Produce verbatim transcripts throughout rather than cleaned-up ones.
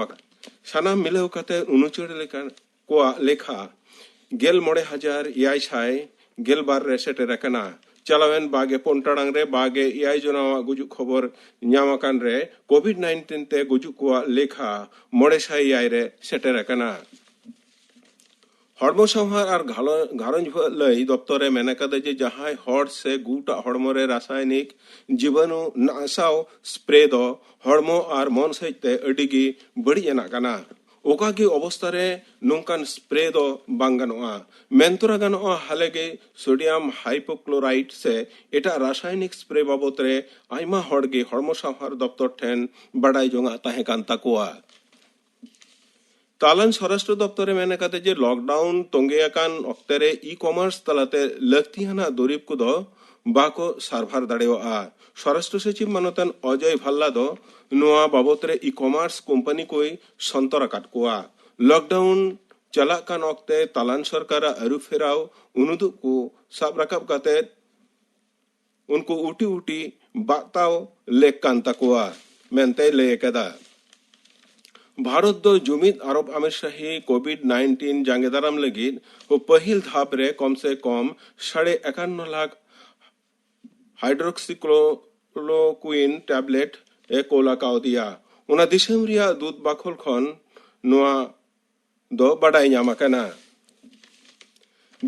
ᱟᱠᱟᱱᱟ᱾ ᱥᱟᱱᱟᱢ ᱢᱤᱞᱟᱹᱣ ᱠᱟᱛᱮ ᱩᱱᱩᱪᱟᱹᱲ ᱞᱮᱠᱟᱱ ᱠᱚᱣᱟᱜ ᱞᱮᱠᱷᱟ ᱜᱮᱞ ᱢᱚᱬᱮ ᱦᱟᱡᱟᱨ ᱮᱭᱟᱭ ᱥᱟᱭ ᱜᱮᱞ ᱵᱟᱨ ᱨᱮ ᱥᱮᱴᱮᱨ ᱟᱠᱟᱱᱟ᱾ ᱪᱟᱞᱟᱣᱮᱱ ᱵᱟᱜᱮ ᱯᱩᱱ ᱴᱟᱲᱟᱝ ᱨᱮ ᱵᱟᱜᱮ ᱮᱭᱟᱭ ᱡᱚᱱᱟᱣᱟᱜ ᱜᱩᱡᱩᱜ ᱠᱷᱚᱵᱚᱨ ᱧᱟᱢ ᱟᱠᱟᱱ ᱨᱮ ᱠᱳᱵᱷᱤᱰ ᱱᱟᱭᱤᱱᱴᱤᱱ ᱛᱮ ᱜᱩᱡᱩᱜ ᱠᱚᱣᱟᱜ ᱞᱮᱠᱷᱟ ᱢᱚᱬᱮ ᱥᱟᱭ ᱮᱭᱟᱭ ᱨᱮ ᱥᱮᱴᱮᱨ ᱟᱠᱟᱱᱟ᱾ ᱦᱚᱲᱢᱚ ᱥᱟᱶᱦᱟᱨ ᱟᱨ ᱜᱷᱟᱞᱚ-, ᱜᱷᱟᱨᱚᱸᱡᱽ ᱵᱷᱟᱹᱞᱟᱹᱭ ᱫᱚᱯᱛᱚᱨ ᱮ ᱢᱮᱱ ᱟᱠᱟᱫᱟ ᱡᱮ ᱡᱟᱦᱟᱸᱭ ᱦᱚᱲ ᱥᱮ ᱜᱩᱴᱟᱜ ᱦᱚᱲᱢᱚ ᱨᱮ ᱨᱟᱥᱟᱭᱚᱱᱤᱠ ᱡᱤᱵᱟᱱᱩ ᱱᱟᱥᱟᱣ ᱥᱯᱨᱮ ᱫᱚ ᱦᱚᱲᱢᱚ ᱟᱨ ᱢᱚᱱ ᱥᱮᱫ ᱛᱮ ᱟᱹᱰᱤ ᱜᱮ ᱵᱟᱹᱲᱤᱡ ᱟᱱᱟᱜ ᱠᱟᱱᱟ᱾ ᱚᱠᱟ ᱜᱮ ᱚᱵᱚᱥᱛᱟ ᱨᱮ ᱱᱚᱝᱠᱟᱱ ᱥᱯᱨᱮ ᱫᱚ ᱵᱟᱝ ᱜᱟᱱᱚᱜᱼᱟ᱾ ᱢᱮᱱ ᱛᱚᱨᱟ ᱜᱟᱱᱚᱜᱼᱟ, ᱦᱟᱞᱮ ᱜᱮ ᱥᱳᱰᱤᱭᱟᱢ ᱦᱟᱭᱯᱳᱠᱞᱳᱨᱟᱭᱤᱰ ᱥᱮ ᱮᱴᱟᱜ ᱨᱟᱥᱟᱭᱚᱱᱤᱠ ᱥᱯᱨᱮ ᱵᱟᱵᱚᱛ ᱨᱮ ᱟᱭᱢᱟ ᱦᱚᱲ ᱜᱮ ᱦᱚᱲᱢᱚ ᱥᱟᱶᱦᱟᱨ ᱫᱚᱯᱛᱚᱨ ᱴᱷᱮᱱ ᱵᱟᱰᱟᱭ ᱡᱚᱝᱟᱜ ᱛᱟᱦᱮᱸ ᱠᱟᱱ ᱛᱟᱠᱚᱣᱟ᱾ ᱛᱟᱞᱟᱱ ᱥᱚᱨᱟᱥᱴᱨᱚ ᱫᱚᱯᱛᱚᱨ ᱮ ᱢᱮᱱ ᱟᱠᱟᱫᱟ ᱡᱮ ᱞᱚᱠᱰᱟᱣᱩᱱ ᱛᱚᱸᱜᱮ ᱟᱠᱟᱱ ᱚᱠᱛᱮ ᱨᱮ ᱤ-ᱠᱚᱢᱟᱨᱥ ᱛᱟᱞᱟᱛᱮ ᱞᱟᱹᱠᱛᱤᱭᱟᱱᱟᱜ ᱫᱩᱨᱤᱵᱽ ᱠᱚᱫᱚ ᱵᱟᱠᱚ ᱥᱟᱨᱵᱷᱟᱨ ᱫᱟᱲᱮᱭᱟᱜᱼᱟ᱾ ᱥᱚᱨᱟᱥᱴᱨᱚ ᱥᱚᱪᱤᱵ ᱢᱟᱱᱚᱛᱟᱱ ᱚᱡᱚᱭ ᱵᱷᱟᱞᱞᱟ ᱫᱚ ᱱᱚᱣᱟ ᱵᱟᱵᱚᱛ ᱨᱮ ᱤ-ᱠᱚᱢᱟᱨᱥ ᱠᱳᱢᱯᱟᱱᱤ ᱠᱚᱭ ᱥᱚᱱᱛᱚᱨ ᱟᱠᱟᱫ ᱠᱚᱣᱟ᱾ ᱞᱚᱠᱰᱟᱣᱩᱱ ᱪᱟᱞᱟᱜ ᱠᱟᱱ ᱚᱠᱛᱮ ᱛᱟᱞᱟᱱ ᱥᱚᱨᱠᱟᱨᱟᱜ ᱟᱹᱨᱩ ᱯᱷᱮᱨᱟᱣ ᱩᱱᱩᱫᱩᱜ ᱠᱚ ᱥᱟᱵ ᱨᱟᱠᱟᱵ ᱠᱟᱛᱮ ᱩᱱᱠᱩ ᱩᱴᱤ ᱩᱴᱤ ᱵᱟᱜᱛᱟᱣ ᱞᱮᱠ ᱠᱟᱱ ᱛᱟᱠᱚᱣᱟ ᱢᱮᱱᱛᱮᱭ ᱞᱟᱹᱭ ᱟᱠᱟᱫᱟ᱾ ᱵᱷᱟᱨᱚᱛ ᱫᱚ ᱡᱩᱢᱤᱫ ᱟᱨᱚᱵ ᱟᱢᱤᱨ ᱥᱟᱦᱤ ᱠᱳᱵᱷᱤᱰ ᱱᱟᱭᱤᱱᱴᱤᱱ ᱡᱟᱸᱜᱮ ᱫᱟᱨᱟᱢ ᱞᱟᱹᱜᱤᱫ ᱯᱟᱹᱦᱤᱞ ᱫᱷᱟᱯ ᱨᱮ ᱠᱚᱢ ᱥᱮ ᱠᱚᱢ ᱥᱟᱲᱮ ᱮᱠᱟᱱᱱᱚ ᱞᱟᱠᱷ ᱦᱟᱭᱰᱨᱚᱠᱥᱤᱠᱞᱳᱨᱳᱠᱩᱭᱤᱱ ᱴᱮᱵᱞᱮᱴ ᱮ ᱠᱳᱞ ᱟᱠᱟᱣᱫᱤᱭᱟ᱾ ᱚᱱᱟ ᱫᱤᱥᱚᱢ ᱨᱮᱭᱟᱜ ᱫᱩᱫᱷ ᱵᱟᱠᱷᱳᱞ ᱠᱷᱚᱱ ᱱᱚᱣᱟ ᱫᱚ ᱵᱟᱰᱟᱭ ᱧᱟᱢ ᱟᱠᱟᱱᱟ᱾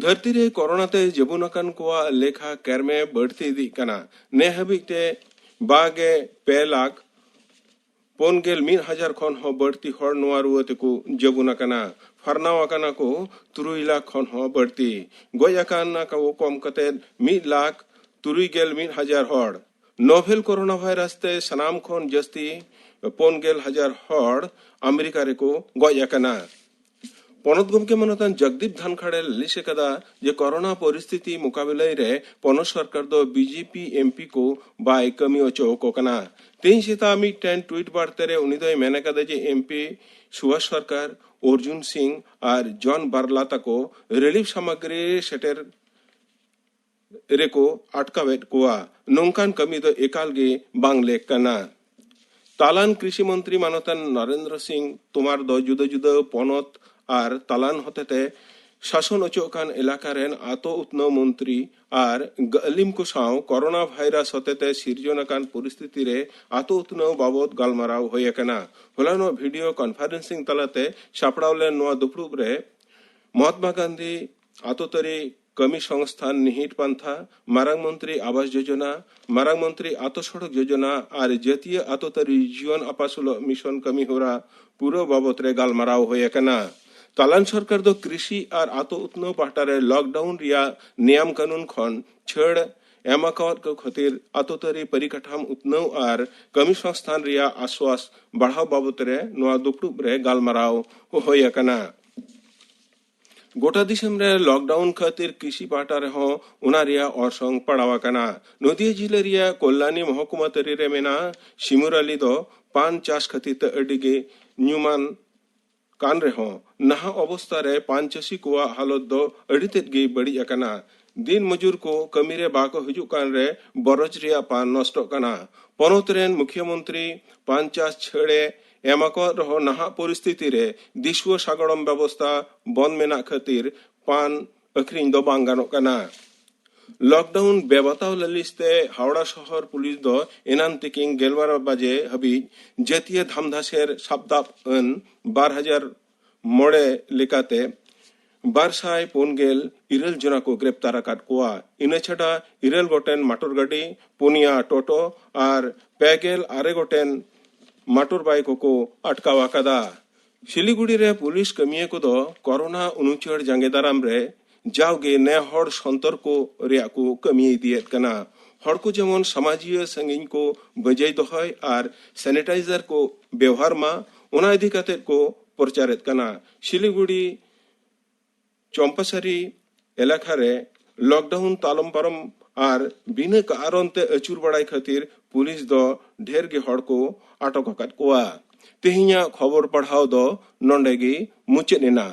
ᱫᱷᱟᱹᱨᱛᱤ ᱨᱮ ᱠᱳᱨᱳᱱᱟ ᱛᱮ ᱡᱟᱹᱵᱩᱱ ᱟᱠᱟᱱ ᱠᱚᱣᱟᱜ ᱞᱮᱠᱷᱟ ᱠᱮᱨᱢᱮ ᱵᱟᱹᱲᱛᱤ ᱤᱫᱤᱜ ᱠᱟᱱᱟ᱾ ᱱᱮ ᱦᱟᱹᱵᱤᱡ ᱛᱮ ᱵᱟᱜᱮ ᱯᱮ ᱞᱟᱠᱷ ᱯᱩᱱ ᱜᱮᱞ ᱢᱤᱫ ᱦᱟᱡᱟᱨ ᱠᱷᱚᱱ ᱦᱚᱸ ᱵᱟᱹᱲᱛᱤ ᱦᱚᱲ ᱱᱚᱣᱟ ᱨᱩᱣᱟᱹ ᱛᱮᱠᱚ ᱡᱟᱹᱵᱩᱱ ᱟᱠᱟᱱᱟ᱾ ᱯᱷᱟᱨᱱᱟᱣ ᱟᱠᱟᱱᱟ ᱠᱚ ᱛᱩᱨᱩᱭ ᱞᱟᱠᱷ ᱠᱷᱚᱱ ᱦᱚᱸ ᱵᱟᱹᱲᱛᱤ᱾ ᱜᱚᱡ ᱟᱠᱟᱱᱟ ᱠᱚ ᱠᱚᱢ ᱠᱟᱛᱮ ᱢᱤᱫ ᱞᱟᱠᱷ ᱛᱩᱨᱩᱭ ᱜᱮᱞ ᱢᱤᱫ ᱦᱟᱡᱟᱨ ᱦᱚᱲ᱾ ᱱᱳᱵᱷᱮᱞ ᱠᱳᱨᱳᱱᱟ ᱵᱷᱟᱭᱨᱟᱥ ᱛᱮ ᱥᱟᱱᱟᱢ ᱠᱷᱚᱱ ᱡᱟᱹᱥᱛᱤ ᱯᱩᱱ ᱜᱮᱞ ᱦᱟᱡᱟᱨ ᱦᱚᱲ ᱟᱢᱮᱨᱤᱠᱟ ᱨᱮᱠᱚ ᱜᱚᱡ ᱟᱠᱟᱱᱟ᱾ ᱯᱚᱱᱚᱛ ᱜᱚᱢᱠᱮ ᱢᱟᱱᱚᱛᱟᱱ ᱡᱚᱜᱽᱫᱤᱯ ᱫᱷᱟᱱᱠᱷᱟᱲ ᱮ ᱞᱟᱹᱞᱤᱥ ᱟᱠᱟᱫᱟ ᱡᱮ ᱠᱳᱨᱳᱱᱟ ᱯᱚᱨᱤᱥᱛᱷᱤᱛᱤ ᱢᱳᱠᱟᱵᱤᱞᱟᱭ ᱨᱮ ᱯᱚᱱᱚᱛ ᱥᱚᱨᱠᱟᱨ ᱫᱚ ᱵᱤᱡᱮᱯᱤ ᱮᱢᱯᱤ ᱠᱚ ᱵᱟᱭ ᱠᱟᱹᱢᱤ ᱦᱚᱪᱚ ᱟᱠᱚ ᱠᱟᱱᱟ᱾ ᱛᱮᱦᱮᱧ ᱥᱮᱛᱟᱜ ᱢᱤᱫᱴᱮᱱ ᱴᱩᱭᱤᱴ ᱵᱟᱨᱛᱟ ᱨᱮ ᱩᱱᱤ ᱫᱚᱭ ᱢᱮᱱ ᱟᱠᱟᱫᱟ ᱡᱮ ᱮᱢᱯᱤ ᱥᱩᱵᱷᱟᱥ ᱥᱚᱨᱠᱟᱨ, ᱚᱨᱡᱩᱱ ᱥᱤᱝ ᱟᱨ ᱡᱚᱱ ᱵᱟᱨᱞᱟ ᱛᱟᱠᱚ ᱨᱤᱞᱤᱯ ᱥᱟᱢᱟᱜᱨᱤ ᱥᱮᱴᱮᱨ ᱨᱮᱠᱚ ᱟᱴᱠᱟᱣᱮᱫ ᱠᱚᱣᱟ᱾ ᱱᱚᱝᱠᱟᱱ ᱠᱟᱹᱢᱤ ᱫᱚ ᱮᱠᱟᱞ ᱜᱮ ᱵᱟᱝ ᱞᱮᱠ ᱠᱟᱱᱟ᱾ ᱛᱟᱞᱟᱱ ᱠᱨᱤᱥᱤ ᱢᱚᱱᱛᱨᱤ ᱢᱟᱱᱚᱛᱟᱱ ᱱᱚᱨᱮᱱᱫᱨᱚ ᱥᱤᱝ ᱛᱳᱢᱟᱨ ᱫᱚ ᱡᱩᱫᱟᱹ ᱡᱩᱫᱟᱹ ᱯᱚᱱᱚᱛ ᱟᱨ ᱛᱟᱞᱟᱱ ᱦᱚᱛᱮᱛᱮ ᱥᱟᱥᱚᱱ ᱚᱪᱚᱜ ᱠᱟᱱ ᱮᱞᱟᱠᱟ ᱨᱮᱱ ᱟᱛᱳ ᱩᱛᱱᱟᱹᱣ ᱢᱚᱱᱛᱨᱤ ᱟᱨ ᱜᱟᱹᱞᱤᱢ ᱠᱚ ᱥᱟᱶ ᱠᱚᱨᱳᱱᱟ ᱵᱷᱟᱭᱨᱟᱥ ᱦᱚᱛᱮᱛᱮ ᱥᱤᱨᱡᱚᱱ ᱟᱠᱟᱱ ᱯᱚᱨᱤᱥᱛᱷᱤᱛᱤ ᱨᱮ ᱟᱛᱳ ᱩᱛᱱᱟᱹᱣ ᱵᱟᱵᱚᱛ ᱜᱟᱞᱢᱟᱨᱟᱣ ᱦᱩᱭ ᱟᱠᱟᱱᱟ᱾ ᱦᱚᱞᱟᱱᱚᱜ ᱵᱷᱤᱰᱤᱭᱳ ᱠᱚᱱᱯᱷᱟᱨᱮᱱᱥᱤᱝ ᱛᱟᱞᱟᱛᱮ ᱥᱟᱯᱲᱟᱣ ᱞᱮᱱ ᱱᱚᱣᱟ ᱫᱩᱯᱲᱩᱵ ᱨᱮ ᱢᱚᱦᱟᱛᱢᱟ ᱜᱟᱱᱫᱷᱤ ᱟᱛᱳ ᱛᱟᱹᱨᱤ ᱠᱟᱹᱢᱤ ᱥᱚᱝᱥᱛᱷᱟᱱ ᱱᱤᱦᱤᱴ ᱯᱟᱱᱛᱷᱟ, ᱢᱟᱨᱟᱝ ᱢᱚᱱᱛᱨᱤ ᱟᱵᱟᱥ ᱡᱳᱡᱚᱱᱟ, ᱢᱟᱨᱟᱝ ᱢᱚᱱᱛᱨᱤ ᱟᱛᱳ ᱥᱚᱲᱚᱠ ᱡᱳᱡᱚᱱᱟ ᱟᱨ ᱡᱟᱹᱛᱤᱭᱟᱹ ᱟᱛᱳ ᱛᱟᱹᱨᱤ ᱡᱤᱭᱚᱱ ᱟᱯᱟᱥᱩᱞᱚᱜ ᱢᱤᱥᱚᱱ ᱠᱟᱹᱢᱤ ᱦᱚᱨᱟ ᱯᱩᱨᱟᱹᱣ ᱵᱟᱵᱚᱛ ᱨᱮ ᱜᱟᱞᱢᱟᱨᱟᱣ ᱦᱩᱭ ᱟᱠᱟᱱᱟ᱾ ᱛᱟᱞᱟᱱ ᱥᱚᱨᱠᱟᱨ ᱫᱚ ᱠᱨᱤᱥᱤ ᱟᱨ ᱟᱛᱳ ᱩᱛᱱᱟᱹᱣ ᱯᱟᱦᱴᱟ ᱨᱮ ᱞᱚᱠᱰᱟᱣᱩᱱ ᱨᱮᱭᱟᱜ ᱱᱤᱭᱟᱢ ᱠᱟᱹᱱᱩᱱ ᱠᱷᱚᱱ ᱪᱷᱟᱹᱲ ᱮᱢ ᱟᱠᱟᱣᱟᱫ ᱠᱚ ᱠᱷᱟᱹᱛᱤᱨ ᱟᱛᱳ ᱛᱟᱹᱨᱤ ᱯᱚᱨᱤᱠᱟᱴᱷᱟᱢ ᱩᱛᱱᱟᱹᱣ ᱟᱨ ᱠᱟᱹᱢᱤ ᱥᱚᱝᱥᱛᱷᱟᱱ ᱨᱮᱭᱟᱜ ᱟᱥᱣᱟᱥ ᱵᱟᱲᱦᱟᱣ ᱵᱟᱵᱚᱛ ᱨᱮ ᱱᱚᱣᱟ ᱫᱩᱯᱲᱩᱵ ᱨᱮ ᱜᱟᱞᱢᱟᱨᱟᱣ ᱦᱩᱭ ᱟᱠᱟᱱᱟ᱾ ᱜᱚᱴᱟ ᱫᱤᱥᱚᱢ ᱨᱮ ᱞᱚᱠᱰᱟᱣᱩᱱ ᱠᱷᱟᱹᱛᱤᱨ ᱠᱨᱤᱥᱤ ᱯᱟᱦᱴᱟ ᱨᱮᱦᱚᱸ ᱚᱱᱟ ᱨᱮᱭᱟᱜ ᱚᱨᱥᱚᱝ ᱯᱟᱲᱟᱣ ᱟᱠᱟᱱᱟ᱾ ᱱᱚᱫᱤᱭᱟ ᱡᱤᱞᱟᱹ ᱨᱮᱭᱟᱜ ᱠᱚᱞᱞᱟᱱᱤ ᱢᱚᱦᱚᱠᱩᱢᱟ ᱛᱟᱹᱨᱤ ᱨᱮ ᱢᱮᱱᱟᱜ ᱥᱤᱢᱩᱨᱟᱞᱤ ᱫᱚ ᱯᱟᱱ ᱪᱟᱥ ᱠᱷᱟᱹᱛᱤᱨ ᱛᱮ ᱟᱹᱰᱤ ᱜᱮ ᱧᱩᱢᱟᱱ ᱠᱟᱱ ᱨᱮᱦᱚᱸ, ᱱᱟᱦᱟᱜ ᱚᱵᱚᱥᱛᱟ ᱨᱮ ᱯᱟᱱ ᱪᱟᱹᱥᱤ ᱠᱚᱣᱟᱜ ᱦᱟᱞᱚᱛ ᱫᱚ ᱟᱹᱰᱤ ᱛᱮᱫ ᱜᱮ ᱵᱟᱹᱲᱤᱡ ᱟᱠᱟᱱᱟ᱾ ᱫᱤᱱ ᱢᱚᱡᱩᱨ ᱠᱚ ᱠᱟᱹᱢᱤ ᱨᱮ ᱵᱟᱠᱚ ᱦᱤᱡᱩᱜ ᱠᱟᱱ ᱨᱮ ᱵᱚᱨᱚᱡᱽ ᱨᱮᱭᱟᱜ ᱯᱟᱱ ᱱᱚᱥᱴᱚᱜ ᱠᱟᱱᱟ᱾ ᱯᱚᱱᱚᱛ ᱨᱮᱱ ᱢᱩᱠᱷᱭᱟᱹ ᱢᱚᱱᱛᱨᱤ ᱯᱟᱱ ᱪᱟᱥ ᱪᱷᱟᱹᱲᱮ ᱮᱢ ᱟᱠᱟᱫ ᱨᱮᱦᱚᱸ, ᱱᱟᱦᱟᱜ ᱯᱚᱨᱤᱥᱛᱷᱤᱛᱤ ᱨᱮ ᱫᱤᱥᱩᱣᱟᱹ ᱥᱟᱜᱟᱲᱚᱢ ᱵᱮᱵᱚᱥᱛᱟ ᱵᱚᱱᱫ ᱢᱮᱱᱟᱜ ᱠᱷᱟᱹᱛᱤᱨ ᱯᱟᱱ ᱟᱹᱠᱷᱨᱤᱧ ᱫᱚ ᱵᱟᱝ ᱜᱟᱱᱚᱜ ᱠᱟᱱᱟ᱾ ᱞᱚᱠᱰᱟᱣᱩᱱ ᱵᱮᱵᱟᱛᱟᱣ ᱞᱟᱹᱞᱤᱥ ᱛᱮ ᱦᱟᱣᱲᱟ ᱥᱚᱦᱚᱨ ᱯᱩᱞᱤᱥ ᱫᱚ ᱮᱱᱟᱱ ᱛᱤᱠᱤᱱ ᱜᱮᱞ ᱵᱟᱨ ᱵᱟᱡᱮ ᱦᱟᱹᱵᱤᱡ ᱡᱟᱹᱛᱤᱭᱟᱹ ᱫᱷᱟᱢᱫᱷᱟᱥᱮᱨ ᱥᱟᱵᱫᱟᱵ ᱟᱹᱱ ᱵᱟᱨ ᱦᱟᱡᱟᱨ ᱢᱚᱬᱮ ᱞᱮᱠᱟᱛᱮ ᱵᱟᱨ ᱥᱟᱭ ᱯᱩᱱ ᱜᱮᱞ ᱤᱨᱟᱹᱞ ᱡᱚᱱᱟ ᱠᱚ ᱜᱨᱮᱯᱛᱟᱨ ᱟᱠᱟᱫ ᱠᱚᱣᱟ᱾ ᱤᱱᱟᱹ ᱪᱷᱟᱰᱟ ᱤᱨᱟᱹᱞ ᱜᱚᱴᱮᱱ ᱢᱟᱴᱚᱨ ᱜᱟᱹᱰᱤ, ᱯᱩᱱᱭᱟ ᱴᱳᱴᱳ ᱟᱨ ᱯᱮ ᱜᱮᱞ ᱟᱨᱮ ᱜᱚᱴᱮᱱ ᱢᱟᱴᱚᱨ ᱵᱟᱭᱤᱠ ᱠᱚᱠᱚ ᱟᱴᱠᱟᱣ ᱟᱠᱟᱫᱟ᱾ ᱥᱤᱞᱤᱜᱩᱲᱤ ᱨᱮ ᱯᱩᱞᱤᱥ ᱠᱟᱹᱢᱤᱭᱟᱹ ᱠᱚᱫᱚ ᱠᱚᱨᱳᱱᱟ ᱩᱱᱩᱪᱟᱹᱲ ᱡᱟᱸᱜᱮ ᱫᱟᱨᱟᱢ ᱨᱮ ᱡᱟᱣᱜᱮ ᱱᱮ ᱦᱚᱲ ᱥᱚᱱᱛᱚᱨ ᱠᱚ ᱨᱮᱭᱟᱜ ᱠᱚ ᱠᱟᱹᱢᱤ ᱤᱫᱤᱭᱮᱫ ᱠᱟᱱᱟ᱾ ᱦᱚᱲ ᱠᱚ ᱡᱮᱢᱚᱱ ᱥᱟᱢᱟᱡᱤᱭᱟᱹ ᱥᱟᱺᱜᱤᱧ ᱠᱚ ᱵᱟᱹᱡᱟᱹᱭ ᱫᱚᱦᱚᱭ ᱟᱨ ᱥᱮᱱᱤᱴᱟᱭᱡᱟᱨ ᱠᱚ ᱵᱮᱣᱦᱟᱨ ᱢᱟ, ᱚᱱᱟ ᱤᱫᱤ ᱠᱟᱛᱮᱫ ᱠᱚ ᱯᱨᱚᱪᱟᱨᱮᱫ ᱠᱟᱱᱟ᱾ ᱥᱤᱞᱤᱜᱩᱲᱤ ᱪᱚᱢᱯᱟᱥᱟᱨᱤ ᱮᱞᱟᱠᱟ ᱨᱮ ᱞᱚᱠᱰᱟᱣᱩᱱ ᱛᱟᱞᱚᱢ ᱯᱟᱨᱚᱢ ᱟᱨ ᱵᱤᱱᱟᱹ ᱠᱟᱨᱚᱱ ᱛᱮ ᱟᱹᱪᱩᱨ ᱵᱟᱲᱟᱭ ᱠᱷᱟᱹᱛᱤᱨ ᱯᱩᱞᱤᱥ ᱫᱚ ᱰᱷᱮᱨ ᱜᱮ ᱦᱚᱲ ᱠᱚ ᱟᱴᱚᱠ ᱟᱠᱟᱫ ᱠᱚᱣᱟ᱾ ᱛᱮᱦᱮᱧᱟᱜ ᱠᱷᱚᱵᱚᱨ ᱯᱟᱲᱦᱟᱣ ᱫᱚ ᱱᱚᱰᱮ ᱜᱮ ᱢᱩᱪᱟᱹᱫ ᱮᱱᱟ᱾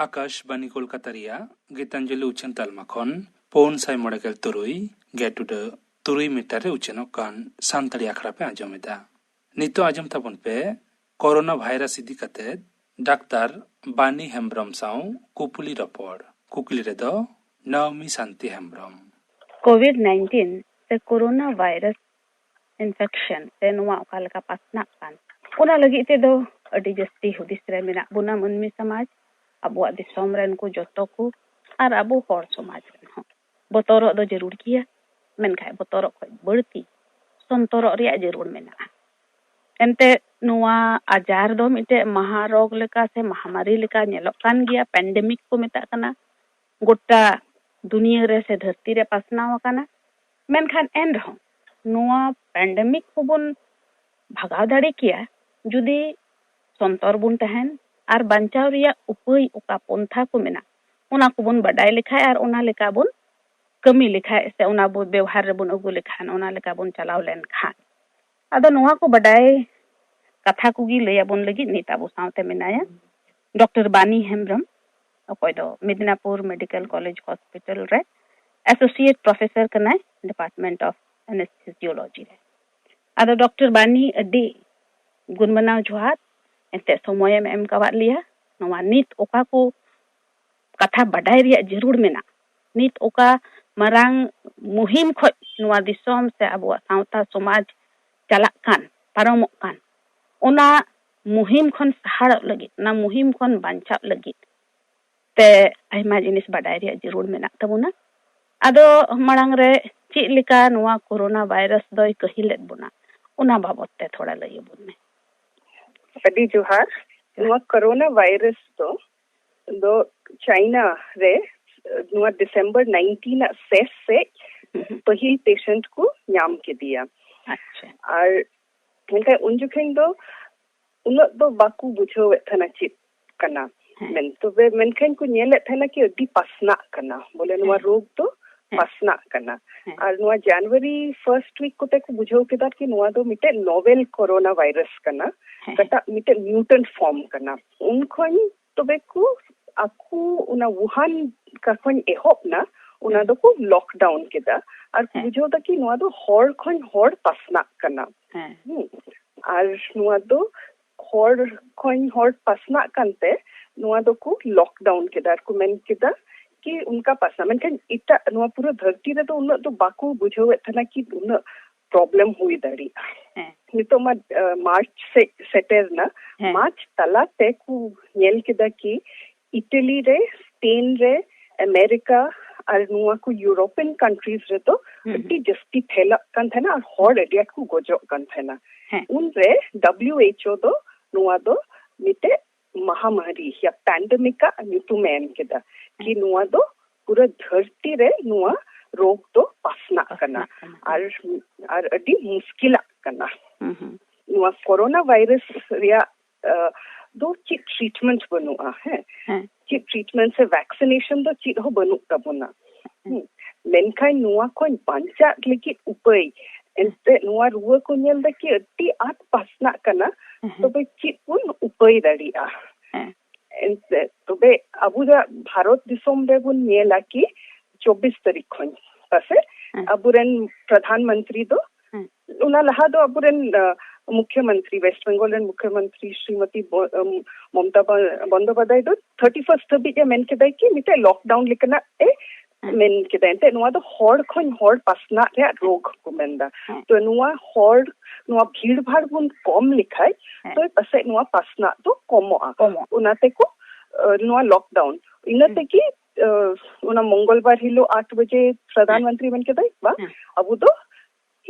ᱟᱠᱟᱥᱵᱟᱱᱤ ᱠᱳᱞᱠᱟᱛᱟ ᱨᱮᱭᱟᱜ ᱜᱤᱛᱟᱧᱡᱚᱞᱤ ᱩᱪᱷᱟᱹᱱ ᱛᱟᱞᱢᱟ ᱠᱷᱚᱱ ᱯᱩᱱ ᱥᱟᱭ ᱢᱚᱬᱮ ᱜᱮᱞ ᱛᱩᱨᱩᱭ ᱜᱮᱴ ᱩᱰᱟᱹᱜ ᱛᱩᱨᱩᱭ ᱢᱤᱴᱟᱨ ᱨᱮ ᱩᱪᱷᱟᱹᱱᱚᱜ ᱠᱟᱱ ᱥᱟᱱᱛᱟᱲᱤ ᱟᱠᱷᱲᱟ ᱯᱮ ᱟᱸᱡᱚᱢ ᱮᱫᱟ᱾ ᱱᱤᱛᱚᱜ ᱟᱸᱡᱚᱢ ᱛᱟᱵᱚᱱ ᱯᱮ ᱠᱳᱨᱳᱱᱟ ᱵᱷᱟᱭᱨᱟᱥ ᱤᱫᱤ ᱠᱟᱛᱮ ᱰᱟᱠᱛᱟᱨ ᱵᱟᱱᱤ ᱦᱮᱢᱵᱽᱨᱚᱢ ᱥᱟᱶ ᱠᱩᱯᱩᱞᱤ ᱨᱚᱯᱚᱲ᱾ ᱠᱩᱠᱞᱤ ᱨᱮᱫᱚ ᱱᱟᱣᱢᱤ ᱥᱟᱱᱛᱤ ᱦᱮᱢᱵᱽᱨᱚᱢ᱾ ᱠᱳᱵᱷᱤᱰ ᱱᱟᱭᱤᱱᱴᱤᱱ ᱥᱮ ᱠᱳᱨᱳᱱᱟ ᱵᱷᱟᱭᱨᱟᱥ ᱤᱱᱯᱷᱮᱠᱥᱚᱱ ᱥᱮ ᱱᱚᱣᱟ ᱚᱠᱟ ᱞᱮᱠᱟ ᱯᱟᱥᱱᱟᱜ ᱠᱟᱱ, ᱚᱱᱟ ᱞᱟᱹᱜᱤᱫ ᱛᱮᱫᱚ ᱟᱹᱰᱤ ᱡᱟᱹᱥᱛᱤ ᱦᱩᱫᱤᱥ ᱨᱮ ᱢᱮᱱᱟᱜ ᱵᱚᱱᱟ ᱢᱟᱹᱱᱢᱤ ᱥᱚᱢᱟᱡᱽ, ᱟᱵᱚᱣᱟᱜ ᱫᱤᱥᱚᱢ ᱨᱮᱱ ᱠᱚ ᱡᱚᱛᱚ ᱠᱚ, ᱟᱨ ᱟᱵᱚ ᱦᱚᱲ ᱥᱚᱢᱟᱡᱽ ᱨᱮᱱ ᱦᱚᱸ᱾ ᱵᱚᱛᱚᱨᱚᱜ ᱫᱚ ᱡᱟᱹᱨᱩᱲ ᱜᱮᱭᱟ, ᱢᱮᱱᱠᱷᱟᱱ ᱵᱚᱛᱚᱨᱚᱜ ᱠᱷᱚᱱ ᱵᱟᱹᱲᱛᱤ ᱥᱚᱱᱛᱚᱨᱚᱜ ᱨᱮᱭᱟᱜ ᱡᱟᱹᱨᱩᱲ ᱢᱮᱱᱟᱜᱼᱟ᱾ ᱮᱱᱛᱮ ᱱᱚᱣᱟ ᱟᱡᱟᱨ ᱫᱚ ᱢᱤᱫᱴᱮᱡ ᱢᱟᱦᱟ ᱨᱳᱜᱽ ᱞᱮᱠᱟ ᱥᱮ ᱢᱟᱦᱟᱢᱟᱨᱤ ᱞᱮᱠᱟ ᱧᱮᱞᱚᱜ ᱠᱟᱱ ᱜᱮᱭᱟ, ᱯᱮᱱᱰᱮᱢᱤᱠ ᱠᱚ ᱢᱮᱛᱟᱜ ᱠᱟᱱᱟ᱾ ᱜᱚᱴᱟ ᱫᱩᱱᱤᱭᱟᱹ ᱨᱮ ᱥᱮ ᱫᱷᱟᱹᱨᱛᱤ ᱨᱮ ᱯᱟᱥᱱᱟᱣ ᱟᱠᱟᱱᱟ᱾ ᱢᱮᱱᱠᱷᱟᱱ ᱮᱱ ᱨᱮᱦᱚᱸ ᱱᱚᱣᱟ ᱯᱮᱱᱰᱮᱢᱤᱠ ᱠᱚᱵᱚᱱ ᱵᱷᱟᱜᱟᱣ ᱫᱟᱲᱮ ᱠᱮᱭᱟ ᱡᱩᱫᱤ ᱥᱚᱱᱛᱚᱨ ᱵᱚᱱ ᱛᱟᱦᱮᱱ ᱟᱨ ᱵᱟᱧᱪᱟᱣ ᱨᱮᱭᱟᱜ ᱩᱯᱟᱹᱭ ᱚᱠᱟ ᱯᱚᱱᱛᱷᱟ ᱠᱚ ᱢᱮᱱᱟᱜ, ᱚᱱᱟ ᱠᱚᱵᱚᱱ ᱵᱟᱰᱟᱭ ᱞᱮᱠᱷᱟᱡ ᱟᱨ ᱚᱱᱟ ᱞᱮᱠᱟ ᱵᱚᱱ ᱠᱟᱹᱢᱤ ᱞᱮᱠᱷᱟᱡ ᱥᱮ ᱚᱱᱟ ᱵᱚ ᱵᱮᱣᱦᱟᱨ ᱨᱮᱵᱚᱱ ᱟᱹᱜᱩ ᱞᱮᱠᱷᱟᱱ, ᱚᱱᱟ ᱞᱮᱠᱟ ᱵᱚᱱ ᱪᱟᱞᱟᱣ ᱞᱮᱱᱠᱷᱟᱱ᱾ ᱟᱫᱚ ᱱᱚᱣᱟ ᱠᱚ ᱵᱟᱰᱟᱭ ᱠᱟᱛᱷᱟ ᱠᱚᱜᱮ ᱞᱟᱹᱭ ᱟᱵᱚᱱ ᱞᱟᱹᱜᱤᱫ ᱱᱤᱛ ᱟᱵᱚ ᱥᱟᱶᱛᱮ ᱢᱮᱱᱟᱭᱟ ᱰᱚᱠᱴᱚᱨ ᱵᱟᱱᱤ ᱦᱮᱢᱵᱽᱨᱚᱢ, ᱚᱠᱚᱭ ᱫᱚ ᱢᱮᱫᱤᱱᱟᱯᱩᱨ ᱢᱮᱰᱤᱠᱮᱞ ᱠᱚᱞᱮᱡᱽ ᱦᱚᱥᱯᱤᱴᱟᱞ ᱨᱮ ᱮᱥᱳᱥᱤᱭᱮᱴ ᱯᱨᱚᱯᱷᱮᱥᱚᱨ ᱠᱟᱱᱟᱭ ᱰᱤᱯᱟᱨᱴᱢᱮᱱᱴ ᱚᱯᱷ ᱮᱱᱮᱥᱛᱷᱮᱥᱤᱭᱳᱞᱚᱡᱤ ᱨᱮ᱾ ᱟᱫᱚ ᱰᱚᱠᱴᱚᱨ ᱵᱟᱱᱤ, ᱟᱹᱰᱤ ᱜᱩᱱ ᱢᱟᱱᱟᱣ ᱡᱚᱦᱟᱨ, ᱮᱱᱛᱮᱫ ᱥᱚᱢᱚᱭᱮᱢ ᱮᱢ ᱠᱟᱣᱟᱫ ᱞᱮᱭᱟ᱾ ᱱᱚᱣᱟ ᱱᱤᱛ ᱚᱠᱟ ᱠᱚ ᱠᱟᱛᱷᱟ ᱵᱟᱰᱟᱭ ᱨᱮᱭᱟᱜ ᱡᱟᱹᱨᱩᱲ ᱢᱮᱱᱟᱜ, ᱱᱤᱛ ᱚᱠᱟ ᱢᱟᱨᱟᱝ ᱢᱩᱦᱤᱢ ᱠᱷᱚᱡ ᱱᱚᱣᱟ ᱫᱤᱥᱚᱢ ᱥᱮ ᱟᱵᱚᱣᱟᱜ ᱥᱟᱶᱛᱟ ᱥᱚᱢᱟᱡᱽ ᱪᱟᱞᱟᱜ ᱠᱟᱱ, ᱯᱟᱨᱚᱢᱚᱜ ᱠᱟᱱ, ᱚᱱᱟ ᱢᱩᱦᱤᱢ ᱠᱷᱚᱱ ᱥᱟᱦᱟᱲᱚᱜ ᱞᱟᱹᱜᱤᱫ, ᱚᱱᱟ ᱢᱩᱦᱤᱢ ᱠᱷᱚᱱ ᱵᱟᱧᱪᱟᱜ ᱞᱟᱹᱜᱤᱫ ᱛᱮ ᱟᱭᱢᱟ ᱡᱤᱱᱤᱥ ᱵᱟᱰᱟᱭ ᱨᱮᱭᱟᱜ ᱡᱟᱹᱨᱩᱲ ᱢᱮᱱᱟᱜ ᱛᱟᱵᱚᱱᱟ᱾ ᱟᱫᱚ ᱢᱟᱲᱟᱝ ᱨᱮ ᱪᱮᱫ ᱞᱮᱠᱟ ᱱᱚᱣᱟ ᱠᱳᱨᱳᱱᱟ ᱵᱷᱟᱭᱨᱟᱥ ᱫᱚᱭ ᱠᱟᱹᱦᱤᱞ ᱮᱫ ᱵᱚᱱᱟ, ᱚᱱᱟ ᱵᱟᱵᱚᱛ ᱛᱮ ᱛᱷᱚᱲᱟ ᱞᱟᱹᱭ ᱟᱵᱚᱱ ᱢᱮ᱾ ᱟᱹᱰᱤ ᱡᱚᱦᱟᱨ᱾ ᱱᱚᱣᱟ ᱠᱳᱨᱳᱱᱟ ᱵᱷᱟᱭᱨᱟᱥ ᱫᱚ, ᱫᱚ ᱪᱟᱭᱱᱟ ᱨᱮ ᱱᱚᱣᱟ ᱰᱤᱥᱮᱢᱵᱚᱨ ᱱᱟᱭᱤᱱᱴᱤᱱ ᱟᱜ ᱥᱮᱥ ᱥᱮᱫ ᱦᱩᱸ᱾ ᱯᱟᱹᱦᱤᱞ ᱯᱮᱥᱮᱱᱴ ᱠᱚ ᱧᱟᱢ ᱠᱮᱫᱮᱭᱟ᱾ ᱟᱪᱪᱷᱟ᱾ ᱟᱨ ᱢᱮᱱᱠᱷᱟᱱ ᱩᱱ ᱡᱚᱠᱷᱮᱱ ᱫᱚ ᱩᱱᱟᱹᱜ ᱫᱚ ᱵᱟᱠᱚ ᱵᱩᱡᱷᱟᱹᱣᱮᱫ ᱛᱟᱦᱮᱱᱟ ᱪᱮᱫ ᱠᱟᱱᱟ᱾ ᱦᱮᱸ᱾ ᱢᱮᱱ ᱛᱚᱵᱮ ᱢᱮᱱᱠᱷᱟᱱ ᱠᱚ ᱧᱮᱞᱮᱫ ᱛᱟᱦᱮᱱᱟ ᱠᱤ ᱟᱹᱰᱤ ᱯᱟᱥᱱᱟᱜ ᱠᱟᱱᱟ, ᱵᱚᱞᱮ ᱱᱚᱣᱟ ᱦᱮᱸ᱾ ᱨᱳᱜᱽ ᱫᱚ ᱦᱮᱸ᱾ ᱯᱟᱥᱱᱟᱜ ᱠᱟᱱᱟ᱾ ᱦᱮᱸ᱾ ᱟᱨ ᱱᱚᱣᱟ ᱡᱟᱱᱩᱣᱟᱨᱤ ᱯᱷᱟᱨᱥᱴ ᱣᱤᱠ ᱠᱚᱛᱮ ᱠᱚ ᱵᱩᱡᱷᱟᱹᱣ ᱠᱮᱫᱟ ᱠᱤ ᱱᱚᱣᱟ ᱫᱚ ᱢᱤᱫᱴᱮᱱ ᱱᱚᱵᱮᱞ ᱠᱳᱨᱳᱱᱟ ᱵᱷᱟᱭᱨᱟᱥ ᱠᱟᱱᱟ, ᱦᱮᱸ᱾ ᱚᱠᱟᱴᱟᱜ ᱢᱤᱫᱴᱮᱱ ᱢᱤᱭᱩᱴᱮᱱᱴ ᱯᱷᱚᱨᱢ ᱠᱟᱱᱟ᱾ ᱩᱱ ᱠᱷᱚᱱ ᱛᱚᱵᱮ ᱠᱚ ᱟᱠᱚ ᱚᱱᱟ ᱣᱩᱦᱟᱱ ᱠᱟ ᱠᱷᱚᱱ ᱮᱦᱚᱵ ᱱᱟ, ᱚᱱᱟ ᱦᱮᱸ᱾ ᱫᱚᱠᱚ ᱞᱚᱠᱰᱟᱣᱩᱱ ᱠᱮᱫᱟ᱾ ᱟᱨ ᱠᱚ ᱦᱮᱸ᱾ ᱵᱩᱡᱷᱟᱹᱣ ᱫᱟ ᱠᱤ ᱱᱚᱣᱟ ᱫᱚ ᱦᱚᱲ ᱠᱷᱚᱱ ᱦᱚᱲ ᱯᱟᱥᱱᱟᱜ ᱠᱟᱱᱟ᱾ ᱦᱮᱸ᱾ ᱦᱩᱸ᱾ ᱟᱨ ᱱᱚᱣᱟ ᱫᱚ ᱦᱚᱲ ᱠᱷᱚᱱ ᱦᱚᱲ ᱯᱟᱥᱱᱟᱜ ᱠᱟᱱᱛᱮ ᱱᱚᱣᱟ ᱫᱚᱠᱚ ᱞᱚᱠᱰᱟᱣᱩᱱ ᱠᱮᱫᱟ᱾ ᱟᱨ ᱠᱚ ᱢᱮᱱ ᱠᱮᱫᱟ ᱠᱤ ᱚᱱᱠᱟ ᱯᱟᱥᱱᱟᱜ, ᱢᱮᱱᱠᱷᱟᱱ ᱮᱴᱟᱜ ᱱᱚᱣᱟ ᱯᱩᱨᱟᱹ ᱫᱷᱟᱹᱨᱛᱤ ᱨᱮᱫᱚ ᱩᱱᱟᱹᱜ ᱫᱚ ᱵᱟᱠᱚ ᱵᱩᱡᱷᱟᱹᱣᱮᱫ ᱛᱟᱦᱮᱱᱟ ᱠᱤ ᱩᱱᱟᱹᱜ ᱯᱨᱚᱵᱞᱮᱢ ᱦᱩᱭ ᱫᱟᱲᱮᱭᱟᱜᱼᱟ᱾ ᱦᱮᱸ᱾ ᱱᱤᱛᱚᱜ ᱢᱟ, ᱟ, ᱢᱟᱨᱪ ᱥᱮ-, ᱥᱮᱴᱮᱨ ᱱᱟ᱾ ᱦᱮᱸ᱾ ᱢᱟᱨᱪ ᱛᱟᱞᱟᱛᱮ ᱠᱚ ᱧᱮᱞ ᱠᱮᱫᱟ ᱠᱤ ᱤᱴᱟᱞᱤ ᱨᱮ, ᱥᱯᱮᱱ ᱨᱮ, ᱟᱢᱮᱨᱤᱠᱟ ᱟᱨ ᱱᱚᱣᱟ ᱠᱚ ᱤᱭᱩᱨᱳᱯᱤᱭᱟᱱ ᱠᱟᱱᱴᱨᱤᱡᱽ ᱨᱮᱫᱚ ᱦᱩᱸ, ᱦᱩᱸ᱾ ᱟᱹᱰᱤ ᱡᱟᱹᱥᱛᱤ ᱯᱷᱮᱞᱟᱜ ᱠᱟᱱ ᱛᱟᱦᱮᱱᱟ ᱟᱨ ᱦᱚᱲ ᱟᱹᱰᱤ ᱟᱸᱴ ᱠᱚ ᱜᱚᱡᱚᱜ ᱠᱟᱱ ᱛᱟᱦᱮᱱᱟ᱾ ᱦᱮᱸ᱾ ᱩᱱᱨᱮ ᱰᱟᱵᱞᱤᱭᱩ ᱮᱭᱤᱪ ᱳ ᱫᱚ ᱱᱚᱣᱟ ᱫᱚ ᱢᱤᱫᱴᱮᱡ ᱢᱟᱦᱟᱢᱟᱨᱤ ᱭᱟ ᱯᱮᱱᱰᱮᱢᱤᱠ ᱟᱜ ᱧᱩᱛᱩᱢ ᱮ ᱮᱢ ᱠᱮᱫᱟ ᱠᱤ ᱦᱮᱸ᱾ ᱱᱚᱣᱟ ᱫᱚ ᱯᱩᱨᱟᱹ ᱫᱷᱟᱹᱨᱛᱤ ᱨᱮ ᱱᱚᱣᱟ ᱨᱳᱜᱽ ᱫᱚ ᱯᱟᱥᱱᱟᱜ ᱠᱟᱱᱟ᱾ ᱯᱟᱥᱱᱟᱜ ᱠᱟᱱᱟ᱾ ᱟᱨ, ᱟᱨ ᱟᱹᱰᱤ ᱢᱩᱥᱠᱤᱞᱟᱜ ᱠᱟᱱᱟ᱾ ᱦᱩᱸ, ᱦᱩᱸ᱾ ᱱᱚᱣᱟ ᱠᱳᱨᱳᱱᱟ ᱵᱷᱟᱭᱨᱟᱥ ᱨᱮᱭᱟᱜ, ᱟ, ᱫᱚ ᱪᱮᱫ ᱴᱨᱤᱴᱢᱮᱱᱴ ᱵᱟᱹᱱᱩᱜᱼᱟ, ᱦᱮᱸ? ᱦᱮᱸ᱾ ᱪᱮᱫ ᱴᱨᱤᱴᱢᱮᱱᱴ ᱥᱮ ᱵᱷᱮᱠᱥᱤᱱᱮᱥᱚᱱ ᱫᱚ ᱪᱮᱫ ᱦᱚᱸ ᱵᱟᱹᱱᱩᱜ ᱛᱟᱵᱚᱱᱟ᱾ ᱦᱩᱸ᱾ ᱢᱮᱱᱠᱷᱟᱱ ᱱᱚᱣᱟ ᱠᱷᱚᱱ ᱵᱟᱧᱪᱟᱜ ᱞᱟᱹᱜᱤᱫ ᱩᱯᱟᱹᱭ, ᱮᱱᱛᱮ ᱱᱚᱣᱟ ᱨᱩᱣᱟᱹ ᱠᱚ ᱧᱮᱞ ᱫᱟ ᱠᱤ ᱟᱹᱰᱤ ᱟᱸᱴ ᱯᱟᱥᱱᱟᱜ ᱠᱟᱱᱟ, ᱦᱩᱸ᱾ ᱛᱚᱵᱮ ᱪᱮᱫ ᱵᱚᱱ ᱩᱯᱟᱹᱭ ᱫᱟᱲᱮᱭᱟᱜᱼᱟ? ᱦᱮᱸ᱾ ᱮᱱᱛᱮ, ᱛᱚᱵᱮ ᱟᱵᱚ ᱫᱚ ᱵᱷᱟᱨᱚᱛ ᱫᱤᱥᱚᱢ ᱨᱮᱵᱚᱱ ᱧᱮᱞᱟ ᱠᱤ ᱪᱚᱵᱵᱤᱥ ᱛᱟᱹᱨᱤᱠᱷ ᱠᱷᱚᱱ ᱯᱟᱥᱮ ᱦᱮᱸ᱾ ᱟᱵᱚᱨᱮᱱ ᱯᱨᱚᱫᱷᱟᱱ ᱢᱚᱱᱛᱨᱤ ᱫᱚ, ᱦᱮᱸ᱾ ᱚᱱᱟ ᱞᱟᱦᱟ ᱫᱚ ᱟᱵᱚᱨᱮᱱ, ᱟ, ᱢᱩᱠᱷᱭᱚᱢᱚᱱᱛᱨᱤ, ᱣᱮᱥᱴ ᱵᱮᱝᱜᱚᱞ ᱨᱮᱱ ᱢᱩᱠᱷᱭᱚᱢᱚᱱᱛᱨᱤ ᱥᱨᱤᱢᱚᱛᱤ ᱵᱚ-, ᱟᱢ, ᱢᱚᱢᱚᱛᱟ ᱵᱚ-, ᱵᱚᱱᱫᱳᱯᱟᱫᱽᱭᱟᱭ ᱫᱚ ᱛᱷᱟᱨᱴᱤ ᱯᱷᱟᱨᱥᱴ ᱫᱷᱟᱹᱵᱤᱡ ᱮ ᱢᱮᱱ ᱠᱮᱫᱟᱭ ᱠᱤ ᱢᱤᱫᱴᱮᱡ ᱞᱚᱠᱰᱟᱣᱩᱱ ᱞᱮᱠᱟᱱᱟᱜ ᱮ ᱦᱮᱸ᱾ ᱢᱮᱱ ᱠᱮᱫᱟ᱾ ᱮᱱᱛᱮ ᱱᱚᱣᱟ ᱫᱚ ᱦᱚᱲ ᱠᱷᱚᱱ ᱦᱚᱲ ᱯᱟᱥᱱᱟᱜ ᱨᱮᱭᱟᱜ ᱨᱳᱜᱽ ᱠᱚ ᱢᱮᱱᱫᱟ᱾ ᱦᱮᱸ᱾ ᱛᱚ ᱱᱚᱣᱟ ᱦᱚᱲ, ᱱᱚᱣᱟ ᱵᱷᱤᱲ ᱵᱷᱟᱲ ᱵᱚᱱ ᱠᱚᱢ ᱞᱮᱠᱷᱟᱡ, ᱦᱮᱸ᱾ ᱛᱚ ᱯᱟᱥᱮᱡ ᱱᱚᱣᱟ ᱯᱟᱥᱱᱟᱜ ᱫᱚ ᱠᱚᱢᱚᱜᱼᱟ᱾ ᱠᱚᱢᱚᱜᱼᱟ᱾ ᱚᱱᱟ ᱛᱮᱠᱚ, ᱟ, ᱱᱚᱣᱟ ᱞᱚᱠᱰᱟᱣᱩᱱ᱾ ᱤᱱᱟᱹ ᱦᱩᱸ᱾ ᱛᱮᱜᱮ, ᱟ, ᱚᱱᱟ ᱢᱚᱝᱜᱚᱞᱵᱟᱨ ᱦᱤᱞᱳᱜ ᱟᱴ ᱵᱟᱡᱮ ᱯᱨᱚᱫᱷᱟᱱ ᱦᱮᱸ᱾ ᱢᱚᱱᱛᱨᱤ ᱢᱮᱱ ᱠᱮᱫᱟᱭ, ᱵᱟᱝ, ᱦᱮᱸ᱾ ᱟᱵᱚ ᱫᱚ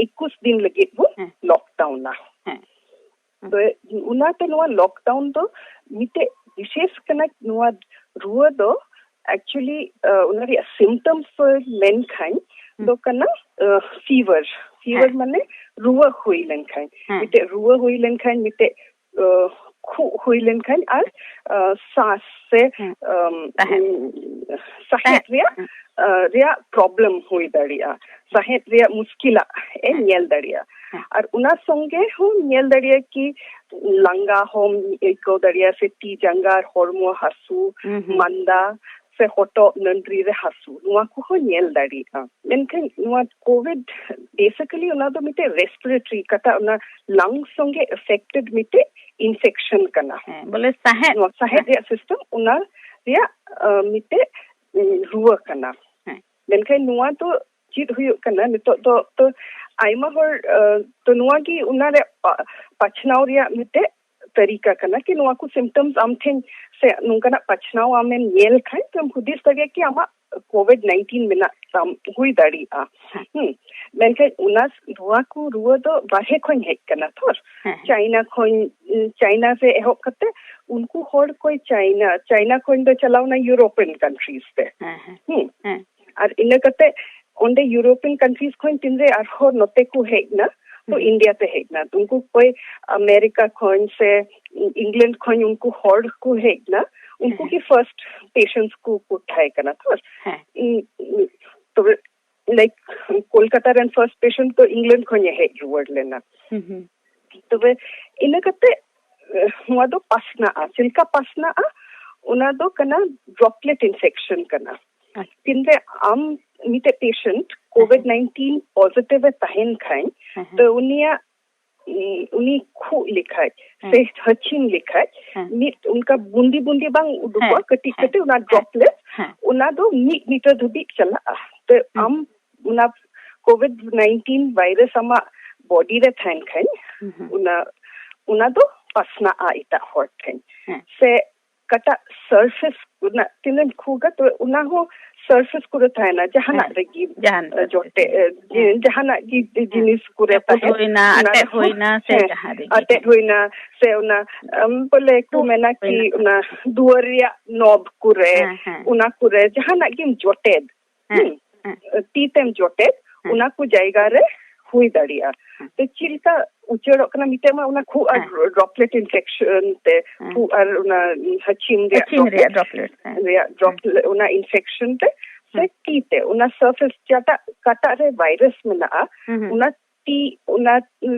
ᱮᱠᱩᱥ ᱫᱤᱱ ᱞᱟᱹᱜᱤᱫ ᱵᱚᱱ ᱦᱮᱸ᱾ ᱞᱚᱠᱰᱟᱣᱩᱱᱟ᱾ ᱦᱮᱸ᱾ ᱛᱚ ᱚᱱᱟᱛᱮ ᱱᱚᱣᱟ ᱞᱚᱠᱰᱟᱣᱩᱱ ᱫᱚ ᱢᱤᱫᱴᱮᱡ ᱵᱤᱥᱮᱥ ᱠᱟᱱᱟ, ᱱᱚᱣᱟ ᱨᱩᱣᱟᱹ ᱫᱚ ᱮᱠᱪᱩᱭᱮᱞᱤ, ᱟ, ᱚᱱᱟ ᱨᱮᱭᱟᱜ ᱥᱤᱢᱴᱚᱢᱥ ᱢᱮᱱᱠᱷᱟᱱ ᱦᱩᱸ᱾ ᱫᱚ ᱠᱟᱱᱟ, ᱟ, ᱯᱷᱤᱵᱟᱨ᱾ ᱯᱷᱤᱵᱟᱨ ᱦᱮᱸ᱾ ᱢᱟᱱᱮ ᱨᱩᱣᱟᱹ ᱦᱩᱭ ᱞᱮᱱᱠᱷᱟᱱ᱾ ᱦᱮᱸ᱾ ᱢᱤᱫᱴᱮᱡ ᱨᱩᱣᱟᱹ ᱦᱩᱭ ᱞᱮᱱᱠᱷᱟᱱ ᱢᱤᱫᱴᱮᱡ, ᱟ, ᱠᱷᱩᱜ ᱦᱩᱭ ᱞᱮᱱᱠᱷᱟᱱ ᱟᱨ ᱥᱟᱸᱥ ᱥᱮ ᱥᱟᱦᱮᱫ ᱨᱮᱭᱟᱜ ᱨᱮᱭᱟᱜ ᱯᱨᱚᱵᱞᱮᱢ ᱦᱩᱭ ᱫᱟᱲᱮᱭᱟᱜᱼᱟ, ᱥᱟᱦᱮᱫ ᱨᱮᱭᱟᱜ ᱢᱩᱥᱠᱤᱞᱟᱜ ᱮ ᱧᱮᱞ ᱫᱟᱲᱮᱭᱟᱜᱼᱟ᱾ ᱟᱨ ᱚᱱᱟ ᱥᱚᱸᱜᱮ ᱦᱚᱸ ᱧᱮᱞ ᱫᱟᱲᱮᱭᱟᱜᱼᱟ ᱠᱤ ᱞᱟᱸᱜᱟ ᱦᱚᱸᱢ ᱟᱹᱭᱠᱟᱹᱣ ᱫᱟᱲᱮᱭᱟᱜᱼᱟ, ᱥᱮ ᱛᱤ ᱡᱟᱸᱜᱟ ᱦᱚᱲᱢᱚ ᱦᱟᱹᱥᱩ, ᱢᱟᱸᱫᱟ, ᱥᱮ ᱦᱚᱴᱚᱜ ᱱᱟᱹᱰᱨᱤ ᱨᱮ ᱦᱟᱹᱥᱩ, ᱱᱚᱣᱟ ᱠᱚᱦᱚᱸ ᱧᱮᱞ ᱫᱟᱲᱮᱭᱟᱜᱼᱟ᱾ ᱢᱮᱱᱠᱷᱟᱱ ᱱᱚᱣᱟ ᱠᱳᱵᱷᱤᱰ ᱵᱮᱥᱤᱠᱟᱞᱤ ᱚᱱᱟ ᱫᱚ ᱢᱤᱫᱴᱮᱡ ᱨᱮᱥᱯᱤᱨᱮᱴᱨᱤ, ᱠᱟᱴᱟ ᱚᱱᱟ ᱞᱟᱝ ᱥᱚᱸᱜᱮ ᱮᱯᱷᱮᱠᱴᱮᱰ ᱢᱤᱫᱴᱮᱡ ᱤᱱᱯᱷᱮᱠᱥᱚᱱ ᱠᱟᱱᱟ᱾ ᱦᱮᱸ, ᱵᱚᱞᱮ ᱥᱟᱦᱮᱫ᱾ ᱱᱚᱣᱟ ᱥᱟᱦᱮᱫ ᱨᱮᱭᱟᱜ ᱥᱤᱥᱴᱮᱢ ᱚᱱᱟ ᱨᱮᱭᱟᱜ ᱢᱤᱫᱴᱮᱡ ᱨᱩᱣᱟᱹ ᱠᱟᱱᱟ᱾ ᱢᱮᱱᱠᱷᱟᱱ ᱱᱚᱣᱟ ᱫᱚ ᱪᱮᱫ ᱦᱩᱭᱩᱜ ᱠᱟᱱᱟ, ᱱᱤᱛᱚᱜ ᱫᱚ ᱛᱚ ᱟᱭᱢᱟ ᱦᱚᱲ ᱛᱚ ᱱᱚᱣᱟ ᱜᱮ ᱚᱱᱟ ᱨᱮ ᱯᱟᱪᱷᱱᱟᱣ ᱨᱮᱭᱟᱜ ᱢᱤᱫᱴᱮᱡ ᱛᱟᱹᱨᱤᱠᱟ ᱠᱟᱱᱟ ᱠᱤ ᱱᱚᱣᱟ ᱠᱚ ᱥᱤᱢᱴᱚᱢᱥ ᱟᱢ ᱴᱷᱮᱱ ᱥᱮ ᱱᱚᱝᱠᱟᱱᱟᱜ ᱯᱟᱪᱷᱱᱟᱣ ᱟᱢᱮᱢ ᱧᱮᱞ ᱠᱷᱟᱱ ᱛᱚᱢ ᱦᱩᱫᱤᱥ ᱫᱟᱲᱮᱭᱟᱜᱼᱟ ᱠᱤ ᱟᱢᱟᱜ ᱠᱳᱵᱷᱤᱰ ᱱᱟᱭᱤᱱᱴᱤᱱ ᱢᱮᱱᱟᱜ ᱛᱟᱢ ᱦᱩᱭ ᱫᱟᱲᱮᱭᱟᱜᱼᱟ᱾ ᱦᱩᱸ᱾ ᱢᱮᱱᱠᱷᱟᱱ ᱚᱱᱟ ᱱᱚᱣᱟ ᱠᱚ ᱨᱩᱣᱟᱹ ᱫᱚ ᱵᱟᱨᱦᱮ ᱠᱷᱚᱱ ᱦᱮᱡ ᱠᱟᱱᱟ ᱛᱷᱚᱨ᱾ ᱪᱟᱭᱱᱟ ᱠᱷᱚᱱ, ᱪᱟᱭᱱᱟ ᱨᱮ ᱮᱦᱚᱵ ᱠᱟᱛᱮ ᱩᱱᱠᱩ ᱦᱚᱲ ᱠᱚ ᱪᱟᱭᱱᱟ, ᱪᱟᱭᱱᱟ ᱠᱷᱚᱱ ᱫᱚ ᱪᱟᱞᱟᱣ ᱱᱟ ᱤᱭᱩᱨᱳᱯᱤᱭᱟᱱ ᱠᱟᱱᱴᱨᱤᱡ ᱛᱮ᱾ ᱦᱩᱸ᱾ ᱟᱨ ᱤᱱᱟᱹ ᱠᱟᱛᱮ ᱚᱸᱰᱮ ᱤᱭᱩᱨᱳᱯᱤᱭᱟᱱ ᱠᱟᱱᱴᱨᱤᱡ ᱠᱷᱚᱱ ᱛᱤᱱᱨᱮ ᱟᱨᱦᱚᱸ ᱱᱚᱛᱮ ᱠᱚ ᱦᱮᱡ ᱱᱟ, ᱛᱚ ᱤᱱᱰᱤᱭᱟ ᱛᱮ ᱦᱮᱡ ᱱᱟ᱾ ᱩᱱᱠᱩ ᱚᱠᱚᱭ ᱟᱢᱮᱨᱤᱠᱟ ᱠᱷᱚᱱ ᱥᱮ ᱤᱝᱞᱮᱱᱰ ᱠᱷᱚᱱ ᱩᱱᱠᱩ ᱦᱚᱲ ᱠᱚ ᱦᱮᱡ ᱱᱟ, ᱩᱱᱠᱩ ᱜᱮ ᱯᱷᱟᱨᱥᱴ ᱯᱮᱥᱮᱱᱴᱥ ᱠᱚ ᱠᱚ ᱛᱟᱦᱮᱸ ᱠᱟᱱᱟ ᱛᱚ᱾ ᱛᱚᱵᱮ ᱞᱟᱭᱤᱠ ᱠᱳᱞᱠᱟᱛᱟ ᱨᱮᱱ ᱯᱷᱟᱨᱥᱴ ᱯᱮᱥᱮᱱᱴ ᱫᱚ ᱤᱝᱞᱮᱱᱰ ᱠᱷᱚᱱ ᱮ ᱦᱮᱡ ᱨᱩᱣᱟᱹᱲ ᱞᱮᱱᱟ᱾ ᱛᱚᱵᱮ ᱤᱱᱟᱹ ᱠᱟᱛᱮ ᱱᱚᱣᱟ ᱫᱚ ᱯᱟᱥᱱᱟᱜᱼᱟ᱾ ᱪᱮᱫ ᱞᱮᱠᱟ ᱯᱟᱥᱱᱟᱜᱼᱟ? ᱚᱱᱟ ᱫᱚ ᱠᱟᱱᱟ ᱰᱨᱚᱯᱞᱮᱴ ᱤᱱᱯᱷᱮᱠᱥᱚᱱ ᱠᱟᱱᱟ᱾ ᱛᱤᱱᱨᱮ ᱟᱢ ᱢᱤᱫᱴᱮᱡ ᱯᱮᱥᱮᱱᱴ ᱠᱳᱵᱷᱤᱰ ᱱᱟᱭᱤᱱᱴᱤᱱ ᱯᱚᱡᱤᱴᱤᱵᱷ ᱮ ᱛᱟᱦᱮᱱ ᱠᱷᱟᱱ, ᱛᱚ ᱩᱱᱤᱭᱟᱜ ᱩᱱᱤ ᱠᱷᱩᱜ ᱞᱮᱠᱷᱟᱡ ᱥᱮ ᱦᱟᱹᱪᱤᱢ ᱞᱮᱠᱷᱟᱡ ᱢᱤᱫ ᱚᱱᱠᱟ ᱵᱩᱸᱫᱤ ᱵᱩᱸᱫᱤ ᱵᱟᱝ ᱩᱰᱩᱠᱚᱜᱼᱟ, ᱠᱟᱹᱴᱤᱡ ᱠᱟᱹᱴᱤᱡ ᱚᱱᱟ ᱰᱨᱚᱯᱞᱮᱴ, ᱚᱱᱟ ᱫᱚ ᱢᱤᱫ ᱢᱤᱴᱟᱨ ᱫᱷᱟᱹᱵᱤᱡ ᱪᱟᱞᱟᱜᱼᱟ᱾ ᱛᱚ ᱟᱢ ᱚᱱᱟ ᱠᱳᱵᱷᱤᱰ ᱱᱟᱭᱤᱱᱴᱤᱱ ᱵᱷᱟᱭᱨᱟᱥ ᱟᱢᱟᱜ ᱵᱚᱰᱤ ᱨᱮ ᱛᱟᱦᱮᱱ ᱠᱷᱟᱱ ᱚᱱᱟ ᱚᱱᱟ ᱫᱚ ᱯᱟᱥᱱᱟᱜᱼᱟ ᱮᱴᱟᱜ ᱦᱚᱲ ᱴᱷᱮᱱ᱾ ᱥᱮ ᱚᱠᱟᱴᱟᱜ ᱥᱟᱨᱯᱷᱮᱥ ᱨᱮᱱᱟᱜ ᱛᱤᱱᱟᱹᱜ ᱠᱷᱩᱜᱟ, ᱛᱚ ᱚᱱᱟ ᱦᱚᱸ ᱥᱟᱨᱯᱷᱮᱥ ᱠᱚᱨᱮ ᱛᱟᱦᱮᱱᱟ, ᱡᱟᱦᱟᱱᱟᱜ ᱨᱮᱜᱮ ᱡᱟᱦᱟᱱ ᱡᱚᱴᱮᱫ ᱡᱟᱦᱟᱱᱟᱜ ᱜᱮ ᱡᱤᱱᱤᱥ ᱠᱚᱨᱮ ᱨᱟᱹᱯᱩᱫ ᱛᱟᱦᱮᱱ, ᱦᱩᱭᱱᱟ, ᱚᱱᱟ ᱟᱴᱮᱫ ᱨᱮᱦᱚᱸ, ᱦᱩᱭᱱᱟ, ᱥᱮ ᱦᱮᱸ, ᱡᱟᱦᱟᱸ ᱨᱮᱜᱮ ᱟᱴᱮᱫ ᱦᱩᱭᱱᱟ, ᱥᱮ ᱚᱱᱟ ᱟᱢ ᱵᱚᱞᱮ ᱠᱚ ᱢᱮᱱᱟ ᱠᱤ ᱦᱩᱭᱱᱟ᱾ ᱚᱱᱟ ᱫᱩᱣᱟᱹᱨ ᱨᱮᱭᱟᱜ ᱱᱚᱵ ᱠᱚᱨᱮ, ᱦᱮᱸ, ᱦᱮᱸ᱾ ᱚᱱᱟ ᱠᱚᱨᱮ ᱡᱟᱦᱟᱱᱟᱜ ᱜᱮᱢ ᱡᱚᱴᱮᱫ, ᱦᱮᱸ, ᱦᱩᱸ, ᱦᱮᱸ᱾ ᱛᱤ ᱛᱮᱢ ᱡᱚᱴᱮᱫ, ᱦᱮᱸ᱾ ᱚᱱᱟ ᱠᱚ ᱡᱟᱭᱜᱟ ᱨᱮ ᱦᱩᱭ ᱫᱟᱲᱮᱭᱟᱜᱼᱟ᱾ ᱦᱮᱸ᱾ ᱛᱚ ᱪᱮᱫ ᱞᱮᱠᱟ ᱩᱪᱟᱹᱲᱚᱜ ᱠᱟᱱᱟ? ᱢᱤᱫᱴᱮᱡ ᱢᱟ ᱚᱱᱟ ᱠᱷᱩᱜ ᱟᱨ ᱦᱮᱸ᱾ ᱰᱨᱚᱯᱞᱮᱴ ᱤᱱᱯᱷᱮᱠᱥᱚᱱ ᱛᱮ, ᱦᱮᱸ᱾ ᱠᱷᱩᱜ ᱟᱨ ᱚᱱᱟ ᱦᱟᱹᱪᱤᱢ ᱨᱮᱭᱟᱜ ᱦᱟᱹᱪᱤᱢ ᱨᱮᱭᱟᱜ ᱰᱨᱚᱯᱞᱮᱴ ᱨᱮᱭᱟᱜ ᱦᱮᱸ᱾ ᱰᱨᱚᱯᱞᱮᱴ, ᱚᱱᱟ ᱤᱱᱯᱷᱮᱠᱥᱚᱱ ᱛᱮ ᱥᱮ ᱦᱮᱸ᱾ ᱛᱤ ᱛᱮ, ᱚᱱᱟ ᱥᱟᱨᱯᱷᱮᱥ ᱡᱟᱦᱟᱸᱴᱟᱜ ᱠᱟᱴᱟᱜ ᱨᱮ ᱵᱷᱟᱭᱨᱟᱥ ᱢᱮᱱᱟᱜᱼᱟ, ᱦᱩᱸ, ᱦᱩᱸ᱾ ᱚᱱᱟ ᱛᱤ, ᱚᱱᱟ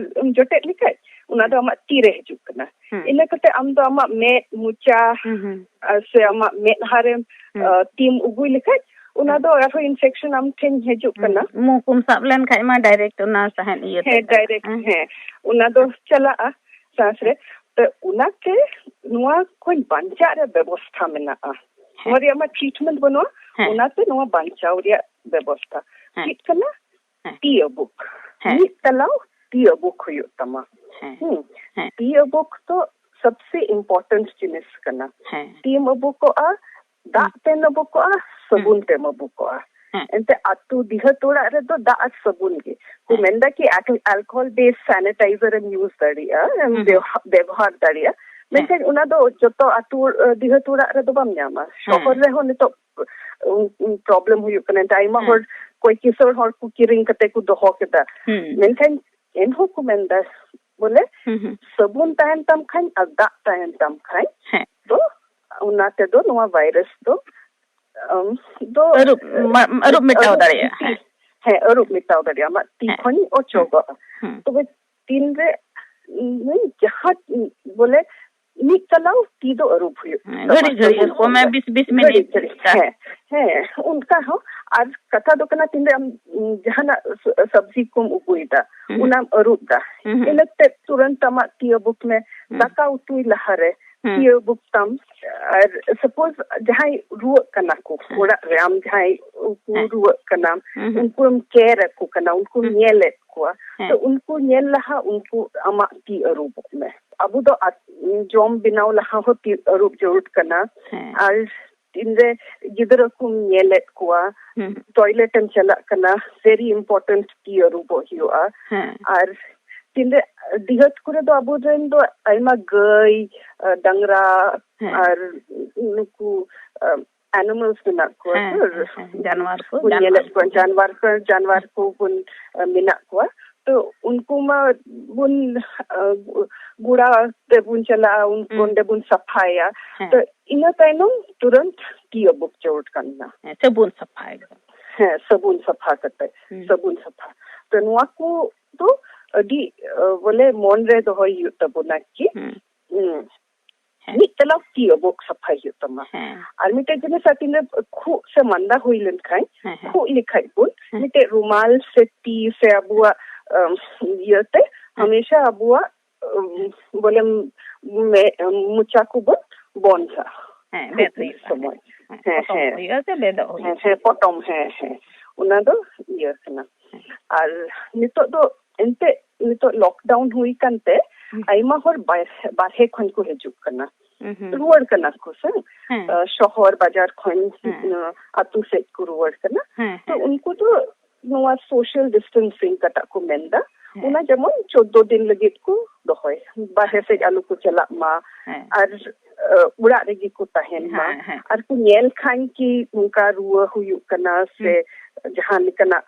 ᱡᱚᱴᱮᱫ ᱞᱮᱠᱷᱟᱡ ᱚᱱᱟ ᱫᱚ ᱟᱢᱟᱜ ᱛᱤ ᱨᱮ ᱦᱤᱡᱩᱜ ᱠᱟᱱᱟ᱾ ᱦᱩᱸ᱾ ᱤᱱᱟᱹ ᱠᱟᱛᱮ ᱟᱢ ᱫᱚ ᱟᱢᱟᱜ ᱢᱮᱫ, ᱢᱚᱪᱟ, ᱦᱩᱸ, ᱦᱩᱸ᱾ ᱟᱨ ᱥᱮ ᱟᱢᱟᱜ ᱢᱮᱫᱦᱟ ᱨᱮᱢ, ᱦᱩᱸ᱾ ᱟ, ᱛᱤᱢ ᱩᱜᱩᱭ ᱞᱮᱠᱷᱟᱡ, ᱚᱱᱟ ᱦᱩᱸ᱾ ᱫᱚ ᱟᱨᱦᱚᱸ ᱤᱱᱯᱷᱮᱠᱥᱚᱱ ᱟᱢ ᱴᱷᱮᱱ ᱦᱤᱡᱩᱜ ᱦᱩᱸ᱾ ᱠᱟᱱᱟ᱾ ᱢᱩ ᱠᱚᱢ ᱥᱟᱵ ᱞᱮᱱ ᱠᱷᱟᱡ ᱢᱟ ᱰᱟᱭᱨᱮᱠᱴ ᱚᱱᱟ ᱥᱟᱦᱮᱫ ᱤᱭᱟᱹ ᱛᱮ ᱦᱮᱸ, ᱪᱟᱞᱟᱜᱼᱟ᱾ ᱰᱟᱭᱨᱮᱠᱴ, ᱦᱮᱸ᱾ ᱦᱮᱸ, ᱚᱱᱟ ᱫᱚ ᱪᱟᱞᱟᱜᱼᱟ ᱥᱟᱸᱥ ᱨᱮ᱾ ᱛᱚ, ᱚᱱᱟᱛᱮ ᱱᱚᱣᱟ ᱠᱷᱚᱱ ᱵᱟᱧᱪᱟᱜ ᱨᱮ ᱵᱮᱵᱚᱥᱛᱷᱟ ᱢᱮᱱᱟᱜᱼᱟ᱾ ᱦᱮᱸ᱾ ᱱᱚᱣᱟ ᱨᱮᱭᱟᱜ ᱢᱟ ᱴᱨᱤᱴᱢᱮᱱᱴ ᱵᱟᱹᱱᱩᱜᱼᱟ, ᱦᱮᱸ᱾ ᱚᱱᱟᱛᱮ ᱱᱚᱣᱟ ᱵᱟᱧᱪᱟᱣ ᱨᱮᱭᱟᱜ ᱵᱮᱵᱚᱥᱛᱷᱟ᱾ ᱦᱮᱸ᱾ ᱪᱮᱫ ᱠᱟᱱᱟ? ᱦᱮᱸ᱾ ᱛᱤ ᱟᱹᱵᱩᱠ᱾ ᱦᱮᱸ᱾ ᱢᱤᱫ ᱛᱟᱞᱟᱣ ᱛᱤ ᱟᱹᱵᱩᱠ ᱦᱩᱭᱩᱜ ᱛᱟᱢᱟ᱾ ᱦᱮᱸ᱾ ᱦᱩᱸ᱾ ᱦᱮᱸ᱾ ᱛᱤ ᱟᱹᱵᱩᱠ ᱫᱚ ᱥᱚᱵᱥᱮ ᱤᱢᱯᱚᱨᱴᱮᱱᱴ ᱡᱤᱱᱤᱥ ᱠᱟᱱᱟ᱾ ᱦᱮᱸ᱾ ᱛᱤᱢ ᱟᱹᱵᱩᱠᱚᱜᱼᱟ, ᱫᱟᱜ ᱦᱩᱸ᱾ ᱛᱮᱢ ᱟᱹᱵᱩᱠᱚᱜᱼᱟ, ᱥᱟᱵᱩᱱ ᱦᱩᱸ᱾ ᱛᱮᱢ ᱟᱹᱵᱩᱠᱚᱜᱼᱟ᱾ ᱦᱮᱸ᱾ ᱮᱱᱛᱮ ᱟᱛᱳ ᱰᱤᱦᱟᱹᱛ ᱚᱲᱟᱜ ᱨᱮᱫᱚ ᱫᱟᱜ ᱟᱨ ᱥᱟᱵᱩᱱ ᱜᱮ᱾ ᱠᱚ ᱦᱮᱸ᱾ ᱢᱮᱱᱫᱟ ᱠᱤ ᱟᱞ-, alcohol based sanitizer ᱮᱢ use ᱫᱟᱲᱮᱭᱟᱜᱼᱟ, ᱮᱢ ᱦᱩᱸ᱾ ᱵᱮᱣᱦᱟ-, ᱵᱮᱵᱚᱦᱟᱨ ᱫᱟᱲᱮᱭᱟᱜᱼᱟ᱾ ᱦᱮᱸ᱾ ᱢᱮᱱᱠᱷᱟᱱ ᱚᱱᱟ ᱫᱚ ᱡᱚᱛᱚ ᱟᱛᱳ, ᱟᱹ, ᱰᱤᱦᱟᱹᱛ ᱚᱲᱟᱜ ᱨᱮᱫᱚ ᱵᱟᱢ ᱧᱟᱢᱟ᱾ ᱦᱮᱸ᱾ ᱥᱚᱦᱚᱨ ᱨᱮᱦᱚᱸ ᱱᱤᱛᱚᱜ, ᱩ, ᱩ, ᱯᱨᱚᱵᱞᱮᱢ ᱦᱩᱭᱩᱜ ᱠᱟᱱᱟ᱾ ᱮᱱᱛᱮ ᱟᱭᱢᱟ ᱦᱮᱸ᱾ ᱦᱚᱲ, ᱠᱚᱭ ᱠᱤᱥᱟᱹᱬ ᱦᱚᱲ ᱠᱚ ᱠᱤᱨᱤᱧ ᱠᱟᱛᱮ ᱠᱚ ᱫᱚᱦᱚ ᱠᱮᱫᱟ᱾ ᱦᱩᱸ᱾ ᱢᱮᱱᱠᱷᱟᱱ ᱮᱱᱦᱚᱸ ᱠᱚ ᱢᱮᱱᱫᱟ, ᱵᱚᱞᱮ, ᱦᱩᱸ, ᱦᱩᱸ᱾ ᱥᱟᱵᱩᱱ ᱛᱟᱦᱮᱱ ᱛᱟᱢ ᱠᱷᱟᱱ ᱟᱨ ᱫᱟᱜ ᱛᱟᱦᱮᱱ ᱛᱟᱢ ᱠᱷᱟᱱ ᱦᱮᱸ᱾ ᱫᱚ, ᱚᱱᱟ ᱛᱮᱫᱚ ᱱᱚᱣᱟ ᱵᱷᱟᱭᱨᱟᱥ ᱫᱚ, ᱟᱢ, ᱫᱚ, ᱟᱹᱨᱩᱵ, ᱢᱟ-, ᱟᱹᱨᱩᱵ ᱢᱮᱴᱟᱣ ᱟᱹᱨᱩᱵ ᱫᱟᱲᱮᱭᱟᱜᱼᱟ᱾ ᱛᱤ-, ᱦᱮᱸ᱾ ᱦᱮᱸ, ᱟᱹᱨᱩᱵ ᱢᱮᱴᱟᱣ ᱫᱟᱲᱮᱭᱟᱜᱼᱟ᱾ ᱟᱢᱟᱜ ᱛᱤ ᱦᱮᱸ᱾ ᱠᱷᱚᱱ ᱚᱪᱚᱜᱚᱜᱼᱟ᱾ ᱦᱩᱸ᱾ ᱛᱚᱵᱮ ᱛᱤᱱᱨᱮ, ᱩᱸ, ᱡᱟᱦᱟᱸ, ᱩᱸ, ᱵᱚᱞᱮ, ᱢᱤᱫ ᱛᱟᱞᱟᱣ ᱛᱤ ᱫᱚ ᱟᱹᱨᱩᱵ ᱦᱩᱭᱩᱜ ᱦᱮᱸ, ᱛᱟᱢᱟ᱾ ᱜᱷᱟᱹᱲᱤᱡ ᱜᱷᱟᱹᱲᱤᱡ, ᱥᱟᱵᱚᱱ ᱠᱚᱢᱮ ᱛᱮ᱾ ᱵᱤᱥ, ᱵᱤᱥ ᱜᱷᱟᱹᱲᱤᱡ ᱢᱤᱱᱤᱴ ᱜᱷᱟᱹᱲᱤᱡ᱾ ᱞᱮᱠᱟ᱾ ᱦᱮᱸ, ᱦᱮᱸ, ᱚᱱᱠᱟ ᱦᱚᱸ᱾ ᱟᱨ ᱠᱟᱛᱷᱟ ᱫᱚ ᱠᱟᱱᱟ, ᱛᱤᱱᱨᱮ ᱟᱢ, ᱩᱸ, ᱡᱟᱦᱟᱱᱟᱜ ᱥᱚ-, ᱥᱚᱵᱽᱡᱤ ᱠᱚᱢ ᱩᱵᱩᱭᱮᱫᱟ, ᱦᱩᱸ᱾ ᱚᱱᱟᱢ ᱟᱹᱨᱩᱵ ᱫᱟ, ᱦᱩᱸ, ᱦᱩᱸ᱾ ᱤᱱᱟᱹ ᱛᱮ ᱛᱩᱨᱟᱹᱱᱛ ᱟᱢᱟᱜ ᱛᱤ ᱟᱹᱵᱩᱠ ᱢᱮ᱾ ᱦᱩᱸ᱾ ᱫᱟᱠᱟ ᱩᱛᱩᱭ ᱞᱟᱦᱟᱨᱮ ᱦᱩᱸ᱾ ᱛᱤ ᱟᱹᱵᱩᱠ ᱛᱟᱢ᱾ ᱟᱨ ᱥᱟᱯᱳᱡ ᱡᱟᱦᱟᱸᱭ ᱨᱩᱣᱟᱹᱜ ᱠᱟᱱᱟ ᱠᱚ, ᱦᱮᱸ᱾ ᱚᱲᱟᱜ ᱨᱮ ᱟᱢ ᱡᱟᱦᱟᱸᱭ ᱩᱱᱠᱩ ᱦᱮᱸ᱾ ᱨᱩᱣᱟᱹᱜ ᱠᱟᱱᱟᱢ, ᱦᱩᱸ, ᱦᱩᱸ᱾ ᱩᱱᱠᱩᱢ ᱠᱮᱭᱟᱨ ᱟᱠᱚ ᱠᱟᱱᱟ, ᱩᱱᱠᱩᱢ ᱦᱩᱸ᱾ ᱧᱮᱞᱮᱫ ᱠᱚᱣᱟ᱾ ᱦᱮᱸ᱾ ᱛᱚ ᱩᱱᱠᱩ ᱧᱮᱞ ᱞᱟᱦᱟ ᱩᱱᱠᱩ ᱟᱢᱟᱜ ᱛᱤ ᱟᱹᱨᱩᱵᱚᱜ ᱢᱮ᱾ ᱟᱵᱚ ᱫᱚ ᱟᱛ-, ᱡᱚᱢ ᱵᱮᱱᱟᱣ ᱞᱟᱦᱟ ᱦᱚᱸ ᱛᱤ ᱟᱹᱨᱩᱵ ᱡᱟᱹᱨᱩᱲ ᱠᱟᱱᱟ᱾ ᱦᱮᱸ᱾ ᱟᱨ ᱛᱤᱱᱨᱮ ᱜᱤᱫᱽᱨᱟᱹ ᱠᱚᱢ ᱧᱮᱞᱮᱫ ᱠᱚᱣᱟ, ᱦᱩᱸ᱾ ᱴᱚᱭᱞᱮᱴ ᱮᱢ ᱪᱟᱞᱟᱜ ᱠᱟᱱᱟ, very important ᱛᱤ ᱟᱹᱨᱩᱵᱚᱜ ᱦᱩᱭᱩᱜᱼᱟ᱾ ᱦᱮᱸ᱾ ᱟᱨ ᱛᱤᱱᱨᱮ ᱰᱤᱦᱟᱹᱛ ᱠᱚᱨᱮ ᱫᱚ ᱟᱵᱚᱨᱮᱱ ᱫᱚ ᱟᱭᱢᱟ ᱜᱟᱹᱭ, ᱰᱟᱝᱨᱟ ᱦᱮᱸ᱾ ᱟᱨ ᱱᱩᱠᱩ, ᱮᱱᱤᱢᱟᱞᱥ ᱢᱮᱱᱟᱜ ᱠᱚᱣᱟ, ᱦᱮᱸ, ᱥᱮ? ᱦᱮᱸ, ᱦᱮᱸ, ᱡᱟᱱᱣᱟᱨ ᱠᱚ, ᱵᱚᱱ ᱡᱟᱱᱣᱟᱨ ᱧᱮᱞᱮᱫ ᱠᱚᱣᱟ, ᱠᱚ᱾ ᱡᱟᱱᱣᱟᱨ ᱠᱚ, ᱡᱟᱱᱣᱟᱨ ᱠᱚ ᱵᱚᱱ, ᱮ, ᱢᱮᱱᱟᱜ ᱠᱚᱣᱟ᱾ ᱛᱚ ᱩᱱᱠᱩ ᱢᱟ ᱵᱚᱱ, ᱟ, ᱜᱚᱲᱟ ᱛᱮᱵᱚᱱ ᱪᱟᱞᱟᱜᱼᱟ, ᱩᱱ-, ᱦᱩᱸ᱾ ᱚᱸᱰᱮ ᱵᱚᱱ ᱥᱟᱯᱷᱟᱭᱟ᱾ ᱦᱮᱸ᱾ ᱛᱚ ᱤᱱᱟᱹ ᱛᱟᱭᱱᱚᱢ ᱛᱩᱨᱟᱹᱱᱛ ᱛᱤ ᱟᱵᱩᱠ ᱡᱟᱹᱨᱩᱲ ᱠᱟᱱᱟ᱾ ᱦᱮᱸ, ᱥᱟᱵᱚᱱ ᱥᱟᱯᱷᱟ ᱮᱠᱫᱚᱢ᱾ ᱦᱮᱸ, ᱥᱟᱵᱚᱱ ᱥᱟᱯᱷᱟ ᱠᱟᱛᱮ, ᱦᱩᱸ᱾ ᱥᱟᱵᱚᱱ ᱥᱟᱯᱷᱟ᱾ ᱛᱚ ᱱᱚᱣᱟ ᱠᱚ ᱫᱚ ᱟᱹᱰᱤ, ᱟ, ᱵᱚᱞᱮ ᱢᱚᱱ ᱨᱮ ᱫᱚᱦᱚᱭ ᱦᱩᱭᱩᱜ ᱛᱟᱵᱚᱱᱟ ᱠᱤ, ᱦᱩᱸ᱾ ᱦᱩᱸ, ᱦᱮᱸ᱾ ᱢᱤᱫ ᱛᱟᱞᱟ ᱛᱤ ᱟᱵᱩᱠ ᱥᱟᱯᱷᱟᱭ ᱦᱩᱭᱩᱜ ᱛᱟᱢᱟ᱾ ᱦᱮᱸ᱾ ᱟᱨ ᱢᱤᱫᱴᱮᱡ ᱡᱤᱱᱤᱥ, ᱟᱨ ᱛᱤᱱᱟᱹᱜ ᱠᱷᱩᱜ ᱥᱮ ᱢᱟᱸᱫᱟ ᱦᱩᱭ ᱞᱮᱱᱠᱷᱟᱱ, ᱦᱮᱸ, ᱦᱮᱸ᱾ ᱠᱷᱩᱜ ᱞᱮᱠᱷᱟᱡ ᱵᱚᱱ, ᱦᱮᱸ᱾ ᱢᱤᱫᱴᱮᱡ ᱨᱩᱢᱟᱞ ᱥᱮ ᱛᱤ ᱥᱮ ᱟᱵᱚᱣᱟᱜ, ᱟᱢ, ᱤᱭᱟᱹᱛᱮ, ᱦᱮᱸ᱾ ᱦᱟᱢᱮᱥᱟ ᱟᱵᱚᱣᱟᱜ, ᱟᱢ, ᱵᱚᱞᱮ ᱢᱮ-, ᱢᱚᱪᱟ ᱠᱚᱵᱚᱱ ᱵᱚᱱᱫᱷᱟ᱾ ᱦᱮᱸ, ᱠᱷᱩᱜ ᱵᱮᱫ ᱦᱩᱭᱩᱜᱼᱟ᱾ ᱥᱚᱢᱚᱭ᱾ ᱦᱮᱸ, ᱦᱮᱸ, ᱯᱚᱴᱚᱢ ᱦᱮᱸ᱾ ᱦᱩᱭᱩᱜᱼᱟ ᱥᱮ ᱵᱮᱫᱚᱜ ᱦᱩᱭᱩᱜᱼᱟ᱾ ᱦᱮᱸ, ᱦᱮᱸ, ᱯᱚᱴᱚᱢ, ᱦᱮᱸ, ᱦᱮᱸ᱾ ᱚᱱᱟ ᱫᱚ ᱤᱭᱟᱹ ᱠᱟᱱᱟ᱾ ᱦᱮᱸ᱾ ᱟᱨ ᱱᱤᱛᱚᱜ ᱫᱚ ᱮᱱᱛᱮ ᱱᱤᱛᱚᱜ ᱞᱚᱠᱰᱟᱣᱩᱱ ᱦᱩᱭ ᱠᱟᱱᱛᱮ ᱦᱩᱸ᱾ ᱟᱭᱢᱟ ᱦᱚᱲ ᱵᱟᱨᱦᱮ, ᱵᱟᱨᱦᱮ ᱠᱷᱚᱱ ᱠᱚ ᱦᱤᱡᱩᱜ ᱠᱟᱱᱟ᱾ ᱦᱩᱸ, ᱦᱩᱸ᱾ ᱨᱩᱣᱟᱹᱲ ᱠᱟᱱᱟ ᱠᱚ ᱥᱮ, ᱦᱮᱸ᱾ ᱟ, ᱥᱚᱦᱚᱨ ᱵᱟᱡᱟᱨ ᱠᱷᱚᱱ, ᱦᱮᱸ᱾ ᱟ, ᱟᱹᱛᱩ ᱥᱮᱫ ᱠᱚ ᱨᱩᱣᱟᱹᱲ ᱠᱟᱱᱟ᱾ ᱦᱮᱸ, ᱛᱚ ᱦᱮᱸ᱾ ᱩᱱᱠᱩ ᱫᱚ ᱱᱚᱣᱟ social distancing ᱠᱟᱴᱟᱜ ᱠᱚ ᱢᱮᱱᱫᱟ, ᱦᱮᱸ᱾ ᱚᱱᱟ ᱡᱮᱢᱚᱱ ᱪᱳᱫᱫᱳ ᱫᱤᱱ ᱞᱟᱹᱜᱤᱫ ᱠᱚ ᱫᱚᱦᱚᱭ, ᱵᱟᱨᱦᱮ ᱥᱮᱫ ᱟᱞᱚ ᱠᱚ ᱪᱟᱞᱟᱜ ᱢᱟ, ᱦᱮᱸ᱾ ᱟᱨ, ᱟ, ᱚᱲᱟᱜ ᱨᱮᱜᱮ ᱠᱚ ᱛᱟᱦᱮᱱ ᱢᱟ᱾ ᱦᱮᱸ, ᱦᱮᱸ᱾ ᱟᱨ ᱠᱚ ᱧᱮᱞ ᱠᱷᱟᱱ ᱠᱤ ᱱᱚᱝᱠᱟ ᱨᱩᱣᱟᱹ ᱦᱩᱭᱩᱜ ᱠᱟᱱᱟ ᱥᱮ ᱦᱩᱸ᱾ ᱡᱟᱦᱟᱸ ᱞᱮᱠᱟᱱᱟᱜ,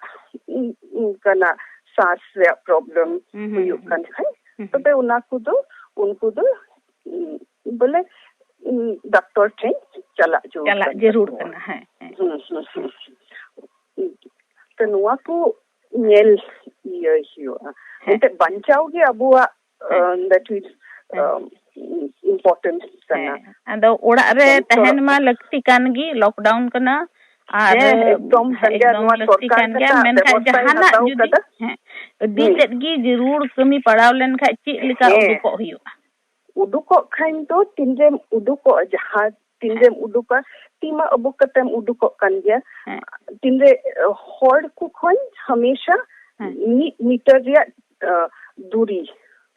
ᱩᱱ-, ᱚᱱᱠᱟᱱᱟᱜ ᱥᱟᱸᱥ ᱨᱮᱭᱟᱜ problem ᱦᱩᱸ, ᱦᱩᱸ, ᱦᱩᱭᱩᱜ ᱦᱩᱸ᱾ ᱠᱟᱱ ᱠᱷᱟᱱ, ᱦᱩᱸ, ᱦᱩᱸ᱾ ᱛᱚᱵᱮ ᱚᱱᱟ ᱠᱚᱫᱚ ᱩᱱᱠᱩ ᱫᱚ, ᱩᱸ, ᱵᱚᱞᱮ, ᱩᱸ, ᱰᱟᱠᱛᱚᱨ ᱴᱷᱮᱱ ᱪᱟᱞᱟᱜ ᱡᱟᱹᱨᱩᱲ ᱪᱟᱞᱟᱜ ᱠᱟᱱ ᱡᱟᱹᱨᱩᱲ ᱛᱟᱠᱚᱣᱟ᱾ ᱠᱟᱱᱟ, ᱦᱮᱸ, ᱦᱮᱸ᱾ ᱦᱩᱸ, ᱦᱩᱸ, ᱦᱩᱸ᱾ ᱛᱚ ᱱᱚᱣᱟ ᱠᱚ ᱧᱮᱞ ᱤᱭᱟᱹ ᱦᱩᱭᱩᱜᱼᱟ᱾ ᱦᱮᱸ᱾ ᱮᱱᱛᱮ ᱵᱟᱧᱪᱟᱣ ᱜᱮ ᱟᱵᱚᱣᱟᱜ, ᱦᱮᱸ᱾ ᱟᱸ, that is, ᱦᱮᱸ᱾ ᱟᱸ, important ᱠᱟᱱᱟ᱾ ᱦᱮᱸ᱾ ᱟᱫᱚ ᱚᱲᱟᱜ ᱨᱮ ᱵᱚᱱ ᱛᱟᱦᱮᱱ ᱛᱚᱨᱚᱜ ᱢᱟ ᱠᱟᱱᱟ᱾ ᱞᱟᱹᱠᱛᱤ ᱠᱟᱱ ᱜᱮ, lockdown ᱠᱟᱱᱟ᱾ ᱟᱨ ᱦᱮᱸ, ᱮᱠᱫᱚᱢ ᱠᱟᱱ ᱜᱮᱭᱟ᱾ ᱮᱠᱫᱚᱢ ᱱᱚᱣᱟ ᱞᱟᱹᱠᱛᱤ ᱥᱚᱨᱠᱟᱨ ᱠᱟᱱ ᱜᱮᱭᱟ, ᱠᱟᱛᱷᱟ ᱢᱮᱱᱠᱷᱟᱱ ᱵᱮᱵᱚᱥᱛᱷᱟᱭ ᱡᱟᱦᱟᱱᱟᱜ ᱦᱟᱛᱟᱣ ᱡᱩᱫᱤ, ᱠᱟᱫᱟ᱾ ᱦᱮᱸ, ᱟᱹᱰᱤ ᱦᱩᱸ᱾ ᱛᱮᱫ ᱜᱮ ᱡᱟᱹᱨᱩᱲ ᱠᱟᱹᱢᱤ ᱯᱟᱲᱟᱣ ᱞᱮᱱᱠᱷᱟᱱ ᱪᱮᱫ ᱞᱮᱠᱟ ᱦᱮᱸ᱾ ᱩᱰᱩᱠᱚᱜ ᱦᱩᱭᱩᱜᱼᱟ? ᱩᱰᱩᱠᱚᱜ ᱠᱷᱟᱱ ᱫᱚ ᱛᱤᱱᱨᱮᱢ ᱩᱰᱩᱠᱚᱜᱼᱟ, ᱡᱟᱦᱟᱸ ᱛᱤᱱᱨᱮᱢ ᱦᱮᱸ᱾ ᱩᱰᱩᱠᱟ, ᱛᱤ ᱢᱟ ᱟᱵᱩᱠ ᱠᱟᱛᱮᱢ ᱩᱰᱩᱠᱚᱜ ᱠᱟᱱ ᱜᱮᱭᱟ᱾ ᱦᱮᱸ᱾ ᱛᱤᱱᱨᱮ, ᱮ, ᱦᱚᱲ ᱠᱚ ᱠᱷᱚᱱ ᱦᱟᱢᱮᱥᱟ ᱦᱮᱸ᱾ ᱢᱤᱫ ᱢᱤᱴᱟᱨ ᱨᱮᱭᱟᱜ, ᱮ, ᱫᱩᱨᱤ,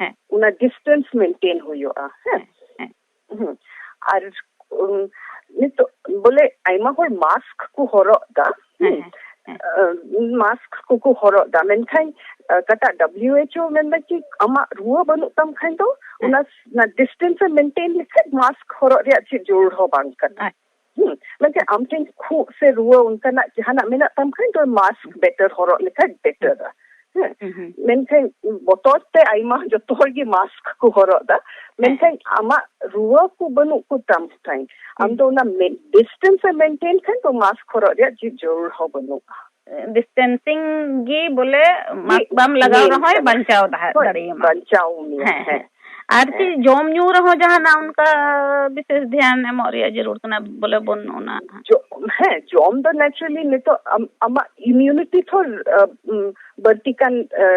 ᱦᱮᱸ᱾ ᱚᱱᱟ distance maintain ᱦᱩᱭᱩᱜᱼᱟ᱾ ᱦᱮᱸ᱾ ᱦᱮᱸ, ᱦᱮᱸ᱾ ᱦᱩᱸ᱾ ᱟᱨ, ᱩᱢ, ᱱᱤᱛᱚᱜ ᱵᱚᱞᱮ ᱟᱭᱢᱟ ᱦᱚᱲ mask ᱠᱚ ᱦᱚᱨᱚᱜ ᱫᱟ᱾ ᱦᱮᱸ, ᱦᱩᱸ᱾ ᱦᱮᱸ, ᱦᱮᱸ᱾ ᱟᱸ, mask ᱠᱚᱠᱚ ᱦᱚᱨᱚᱜ ᱫᱟ, ᱢᱮᱱᱠᱷᱟᱱ, ᱟᱸ, ᱚᱠᱟᱴᱟᱜ W H O ᱢᱮᱱᱫᱟ ᱠᱤ ᱟᱢᱟᱜ ᱨᱩᱣᱟᱹ ᱵᱟᱹᱱᱩᱜ ᱛᱟᱢ ᱠᱷᱟᱱ ᱫᱚ ᱦᱮᱸ᱾ ᱚᱱᱟ, ᱚᱱᱟ distance ᱮᱢ maintain ᱞᱮᱠᱷᱟᱱ mask ᱦᱚᱨᱚᱜ ᱨᱮᱭᱟᱜ ᱪᱮᱫ ᱡᱟᱹᱨᱩᱲ ᱦᱚᱸ ᱵᱟᱝ ᱠᱟᱱᱟ᱾ ᱟᱪᱪᱷᱟ᱾ ᱦᱩᱸ᱾ ᱢᱮᱱᱠᱷᱟᱱ ᱟᱢ ᱴᱷᱮᱱ ᱠᱷᱩᱜ ᱥᱮ ᱨᱩᱣᱟᱹ ᱚᱱᱠᱟᱱᱟᱜ ᱡᱟᱦᱟᱱᱟᱜ ᱢᱮᱱᱟᱜ ᱛᱟᱢ ᱠᱷᱟᱱ ᱫᱚ mask ᱦᱩᱸ᱾ better ᱦᱚᱨᱚᱜ ᱞᱮᱠᱷᱟᱱ betterᱟ᱾ ᱦᱮᱸ᱾ ᱦᱩᱸ, ᱦᱩᱸ᱾ ᱢᱮᱱᱠᱷᱟᱱ ᱵᱚᱛᱚᱨ ᱛᱮ ᱟᱭᱢᱟ ᱡᱚᱛᱚ ᱦᱚᱲ ᱜᱮ ᱢᱟᱥᱠ ᱠᱚ ᱦᱚᱨᱚᱜ ᱮᱫᱟ᱾ ᱢᱮᱱᱠᱷᱟᱱ ᱟᱢᱟᱜ ᱨᱩᱣᱟᱹ ᱠᱚ ᱵᱟᱹᱱᱩᱜ ᱠᱚ ᱛᱟᱢ ᱠᱷᱟᱱ, ᱟᱢ ᱫᱚ ᱚᱱᱟ ᱢᱮ-, ᱰᱤᱥᱴᱮᱱᱥ ᱮ ᱢᱮᱱᱴᱮᱱ ᱠᱷᱟᱱ ᱫᱚ ᱢᱟᱥᱠ ᱦᱚᱨᱚᱜ ᱨᱮᱭᱟᱜ ᱪᱮᱫ ᱡᱟᱹᱨᱩᱲ ᱦᱚᱸ ᱵᱟᱹᱱᱩᱜᱼᱟ᱾ ᱰᱤᱥᱴᱮᱱᱥᱤᱝ ᱜᱮ ᱵᱚᱞᱮ ᱢᱟᱥᱠ ᱵᱟᱢ ᱞᱟᱜᱟᱣ ᱨᱮᱦᱚᱸᱭ ᱵᱟᱧᱪᱟᱣ ᱫᱟᱲᱮᱭᱟᱢᱟ᱾ ᱵᱟᱧᱪᱟᱣ ᱢᱮᱭᱟ, ᱦᱮᱸ, ᱦᱮᱸ᱾ ᱟᱨ ᱪᱮᱫ ᱡᱚᱢ ᱧᱩ ᱨᱮᱦᱚᱸ ᱡᱟᱦᱟᱱᱟᱜ ᱚᱱᱠᱟ ᱵᱤᱥᱮᱥ ᱫᱷᱮᱭᱟᱱ ᱮᱢᱚᱜ ᱨᱮᱭᱟᱜ ᱡᱟᱹᱨᱩᱲ ᱠᱟᱱᱟ ᱵᱚᱞᱮ, ᱵᱚᱱ ᱚᱱᱟ ᱡᱚ-, ᱦᱮᱸ, ᱡᱚᱢ ᱫᱚ ᱱᱮᱪᱟᱨᱟᱞᱤ ᱱᱤᱛᱚᱜ ᱟᱢ-, ᱟᱢᱟᱜ ᱤᱢᱤᱭᱩᱱᱤᱴᱤ ᱛᱷᱚ, ᱟ, ᱩᱢ, ᱵᱟᱹᱲᱛᱤ ᱠᱟᱱ, ᱟ,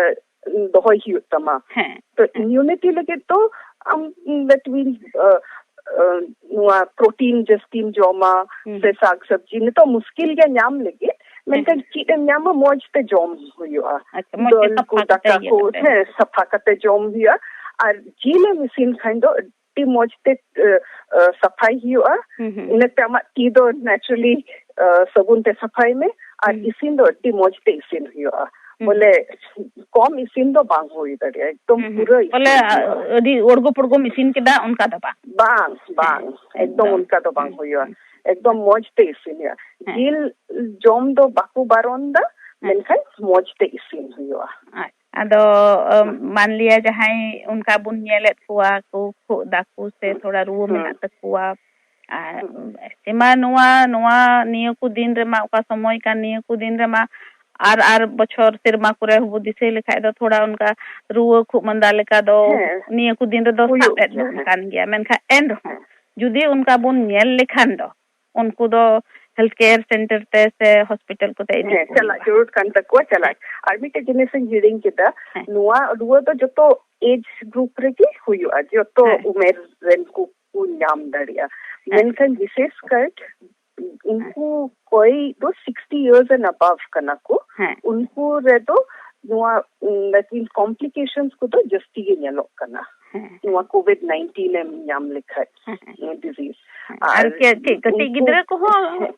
ᱫᱚᱦᱚᱭ ᱦᱩᱭᱩᱜ ᱛᱟᱢᱟ᱾ ᱦᱮᱸ᱾ ᱛᱚ, ᱦᱮᱸ᱾ ᱤᱢᱤᱭᱩᱱᱤᱴᱤ ᱞᱟᱹᱜᱤᱫ ᱫᱚ ᱟᱢ, ᱩᱢ, ᱫᱮᱴ ᱢᱤᱱᱥ, ᱟ, ᱟ, ᱱᱚᱣᱟ ᱯᱨᱳᱴᱤᱱ ᱡᱟᱹᱥᱛᱤᱢ ᱡᱚᱢᱟ, ᱦᱩᱸ᱾ ᱥᱮ ᱥᱟᱠ ᱥᱚᱵᱽᱡᱤ᱾ ᱱᱤᱛᱚᱜ ᱢᱩᱥᱠᱤᱞ ᱜᱮ ᱧᱟᱢ ᱞᱟᱹᱜᱤᱫ, ᱢᱮᱱᱠᱷᱟᱱ ᱦᱮᱸ᱾ ᱪᱮᱫ ᱮᱢ ᱧᱟᱢᱟ, ᱢᱚᱸᱡᱽ ᱛᱮ ᱡᱚᱢ ᱦᱩᱭᱩᱜᱼᱟ᱾ ᱟᱪᱪᱷᱟ, ᱢᱚᱸᱡᱽ ᱛᱮ ᱫᱟᱹᱞ ᱠᱚ, ᱥᱟᱯᱷᱟ ᱠᱟᱛᱮ ᱫᱟᱠᱟ ᱤᱭᱟᱹ ᱠᱚ, ᱠᱟᱛᱮ᱾ ᱦᱮᱸ, ᱥᱟᱯᱷᱟ ᱠᱟᱛᱮ ᱡᱚᱢ ᱦᱩᱭᱩᱜᱼᱟ᱾ ᱟᱨ ᱡᱤᱞ ᱮᱢ ᱤᱥᱤᱱ ᱠᱷᱟᱱ ᱫᱚ ᱟᱹᱰᱤ ᱢᱚᱸᱡᱽ ᱛᱮ, ᱟ, ᱟ, ᱥᱟᱯᱷᱟᱭ ᱦᱩᱭᱩᱜᱼᱟ᱾ ᱦᱩᱸ, ᱦᱩᱸ᱾ ᱤᱱᱟᱹᱛᱮ ᱟᱢᱟᱜ ᱛᱤ ᱫᱚ ᱱᱮᱪᱟᱨᱟᱞᱤ, ᱟ, ᱥᱟᱵᱚᱱ ᱛᱮ ᱥᱟᱯᱷᱟᱭ ᱢᱮ ᱟᱨ ᱦᱩᱸ᱾ ᱤᱥᱤᱱ ᱫᱚ ᱟᱹᱰᱤ ᱢᱚᱸᱡᱽ ᱛᱮ ᱤᱥᱤᱱ ᱦᱩᱭᱩᱜᱼᱟ᱾ ᱦᱩᱸ᱾ ᱵᱚᱞᱮ ᱠᱚᱢ ᱤᱥᱤᱱ ᱫᱚ ᱵᱟᱝ ᱦᱩᱭ ᱫᱟᱲᱮᱭᱟᱜᱼᱟ, ᱮᱠᱫᱚᱢ ᱦᱩᱸ, ᱦᱩᱸ᱾ ᱯᱩᱨᱟᱹ ᱵᱚᱞᱮ, ᱤᱥᱤᱱ ᱦᱩᱭᱩᱜᱼᱟ᱾ ᱟ-, ᱟᱹᱰᱤ ᱳᱲᱜᱚ ᱯᱳᱲᱜᱚᱢ ᱤᱥᱤᱱ ᱠᱮᱫᱟ, ᱚᱱᱠᱟ ᱫᱚ ᱵᱟᱝ᱾ ᱵᱟᱝ, ᱵᱟᱝ, ᱦᱮᱸ, ᱮᱠᱫᱚᱢ ᱮᱠᱫᱚᱢ᱾ ᱚᱱᱠᱟ ᱫᱚ ᱵᱟᱝ ᱦᱩᱸ, ᱦᱩᱭᱩᱜᱼᱟ᱾ ᱦᱩᱸ᱾ ᱮᱠᱫᱚᱢ ᱢᱚᱸᱡᱽ ᱛᱮ ᱤᱥᱤᱱ ᱦᱩᱭᱩᱜᱼᱟ᱾ ᱦᱮᱸ᱾ ᱡᱤᱞ ᱡᱚᱢ ᱫᱚ ᱵᱟᱠᱚ ᱵᱟᱨᱚᱱ ᱫᱟ, ᱦᱮᱸ᱾ ᱢᱮᱱᱠᱷᱟᱱ ᱢᱚᱸᱡᱽ ᱛᱮ ᱤᱥᱤᱱ ᱦᱩᱭᱩᱜᱼᱟ᱾ ᱟᱪᱪᱷᱟ᱾ ᱟᱫᱚ, ᱟᱢ, ᱢᱟᱱᱞᱤᱭᱟ ᱡᱟᱦᱟᱸᱭ ᱚᱱᱠᱟ ᱵᱚᱱ ᱧᱮᱞᱮᱫ ᱠᱚᱣᱟ, ᱠᱚ ᱠᱷᱩᱜ ᱫᱟᱠᱚ ᱥᱮ ᱦᱩᱸ᱾ ᱛᱷᱚᱲᱟ ᱨᱩᱣᱟᱹ ᱦᱩᱸ᱾ ᱢᱮᱱᱟᱜ ᱛᱟᱠᱚᱣᱟ, ᱟᱨ ᱦᱩᱸ᱾ ᱮᱢᱟ ᱱᱚᱣᱟ, ᱱᱚᱣᱟ ᱱᱤᱭᱟᱹ ᱠᱚ ᱫᱤᱱ ᱨᱮᱢᱟ, ᱚᱠᱟ ᱥᱚᱢᱚᱭ ᱠᱟᱱ ᱱᱤᱭᱟᱹ ᱠᱚ ᱫᱤᱱ ᱨᱮᱢᱟ, ᱟᱨ, ᱟᱨ ᱵᱚᱪᱷᱚᱨ ᱥᱮᱨᱢᱟ ᱠᱚᱨᱮ ᱦᱚᱸᱵᱚ ᱫᱤᱥᱟᱹᱭ ᱞᱮᱠᱷᱟᱡ ᱫᱚ ᱛᱷᱚᱲᱟ ᱚᱱᱠᱟ ᱨᱩᱣᱟᱹ ᱠᱷᱩᱜ ᱢᱟᱸᱫᱟ ᱞᱮᱠᱟ ᱫᱚ ᱦᱮᱸ᱾ ᱱᱤᱭᱟᱹ ᱠᱚ ᱫᱤᱱ ᱨᱮᱫᱚ ᱦᱩᱭᱩᱜ ᱥᱟᱵ ᱮᱫ ᱜᱮᱭᱟ, ᱵᱚᱱ ᱦᱮᱸ᱾ ᱠᱟᱱ ᱜᱮᱭᱟ᱾ ᱢᱮᱱᱠᱷᱟᱱ ᱮᱱ ᱨᱮᱦᱚᱸ ᱦᱮᱸ᱾ ᱡᱩᱫᱤ ᱚᱱᱠᱟ ᱵᱚᱱ ᱧᱮᱞ ᱞᱮᱠᱷᱟᱱ ᱫᱚ ᱩᱱᱠᱩ ᱫᱚ ᱦᱮᱞᱛᱷ ᱠᱮᱭᱟᱨ ᱥᱮᱱᱴᱟᱨ ᱛᱮ ᱥᱮ ᱦᱚᱥᱯᱤᱴᱟᱞ ᱠᱚᱛᱮ ᱤᱫᱤ ᱦᱮᱸ, ᱠᱚ ᱪᱟᱞᱟᱜ ᱦᱩᱭᱩᱜᱼᱟ᱾ ᱡᱟᱹᱨᱩᱲ ᱠᱟᱱ ᱛᱟᱠᱚᱣᱟ, ᱪᱟᱞᱟᱜ᱾ ᱦᱮᱸ᱾ ᱟᱨ ᱢᱤᱫᱴᱮᱡ ᱡᱤᱱᱤᱥ ᱤᱧ ᱦᱤᱲᱤᱧ ᱠᱮᱫᱟ, ᱦᱮᱸ᱾ ᱱᱚᱣᱟ ᱨᱩᱣᱟᱹ ᱫᱚ ᱡᱚᱛᱚ ᱮᱡᱽ ᱜᱨᱩᱯ ᱨᱮᱜᱮ ᱦᱩᱭᱩᱜᱼᱟ, ᱡᱚᱛᱚ ᱦᱮᱸ᱾ ᱩᱢᱮᱨ ᱨᱮᱱ ᱠᱚ, ᱠᱚ ᱧᱟᱢ ᱫᱟᱲᱮᱭᱟᱜᱼᱟ᱾ ᱦᱮᱸ᱾ ᱢᱮᱱᱠᱷᱟᱱ ᱵᱤᱥᱮᱥ ᱠᱟᱭ ᱩᱱᱠᱩ ᱠᱚᱭ ᱫᱚ sixty years and above ᱠᱟᱱᱟ ᱠᱚ, ᱦᱮᱸ᱾ ᱩᱱᱠᱩ ᱨᱮᱫᱚ ᱱᱚᱣᱟ, ᱩᱢ, that means complications ᱠᱚᱫᱚ ᱡᱟᱹᱥᱛᱤ ᱜᱮ ᱧᱮᱞᱚᱜ ᱠᱟᱱᱟ᱾ ᱦᱮᱸ᱾ ᱱᱚᱣᱟ ᱠᱳᱵᱷᱤᱰ ᱱᱟᱭᱤᱱᱴᱤᱱ ᱮᱢ ᱧᱟᱢ ᱞᱮᱠᱷᱟᱡ, ᱦᱮᱸ, ᱦᱮᱸ᱾ ᱰᱤᱡᱤᱡᱽ᱾ ᱦᱮᱸ, ᱟᱨ ᱟᱨ ᱠᱮ-, ᱠᱮ-, ᱠᱟᱹᱴᱤᱡ ᱩᱱᱠᱩ ᱜᱤᱫᱽᱨᱟᱹ ᱠᱚᱦᱚᱸ ᱦᱮᱸ᱾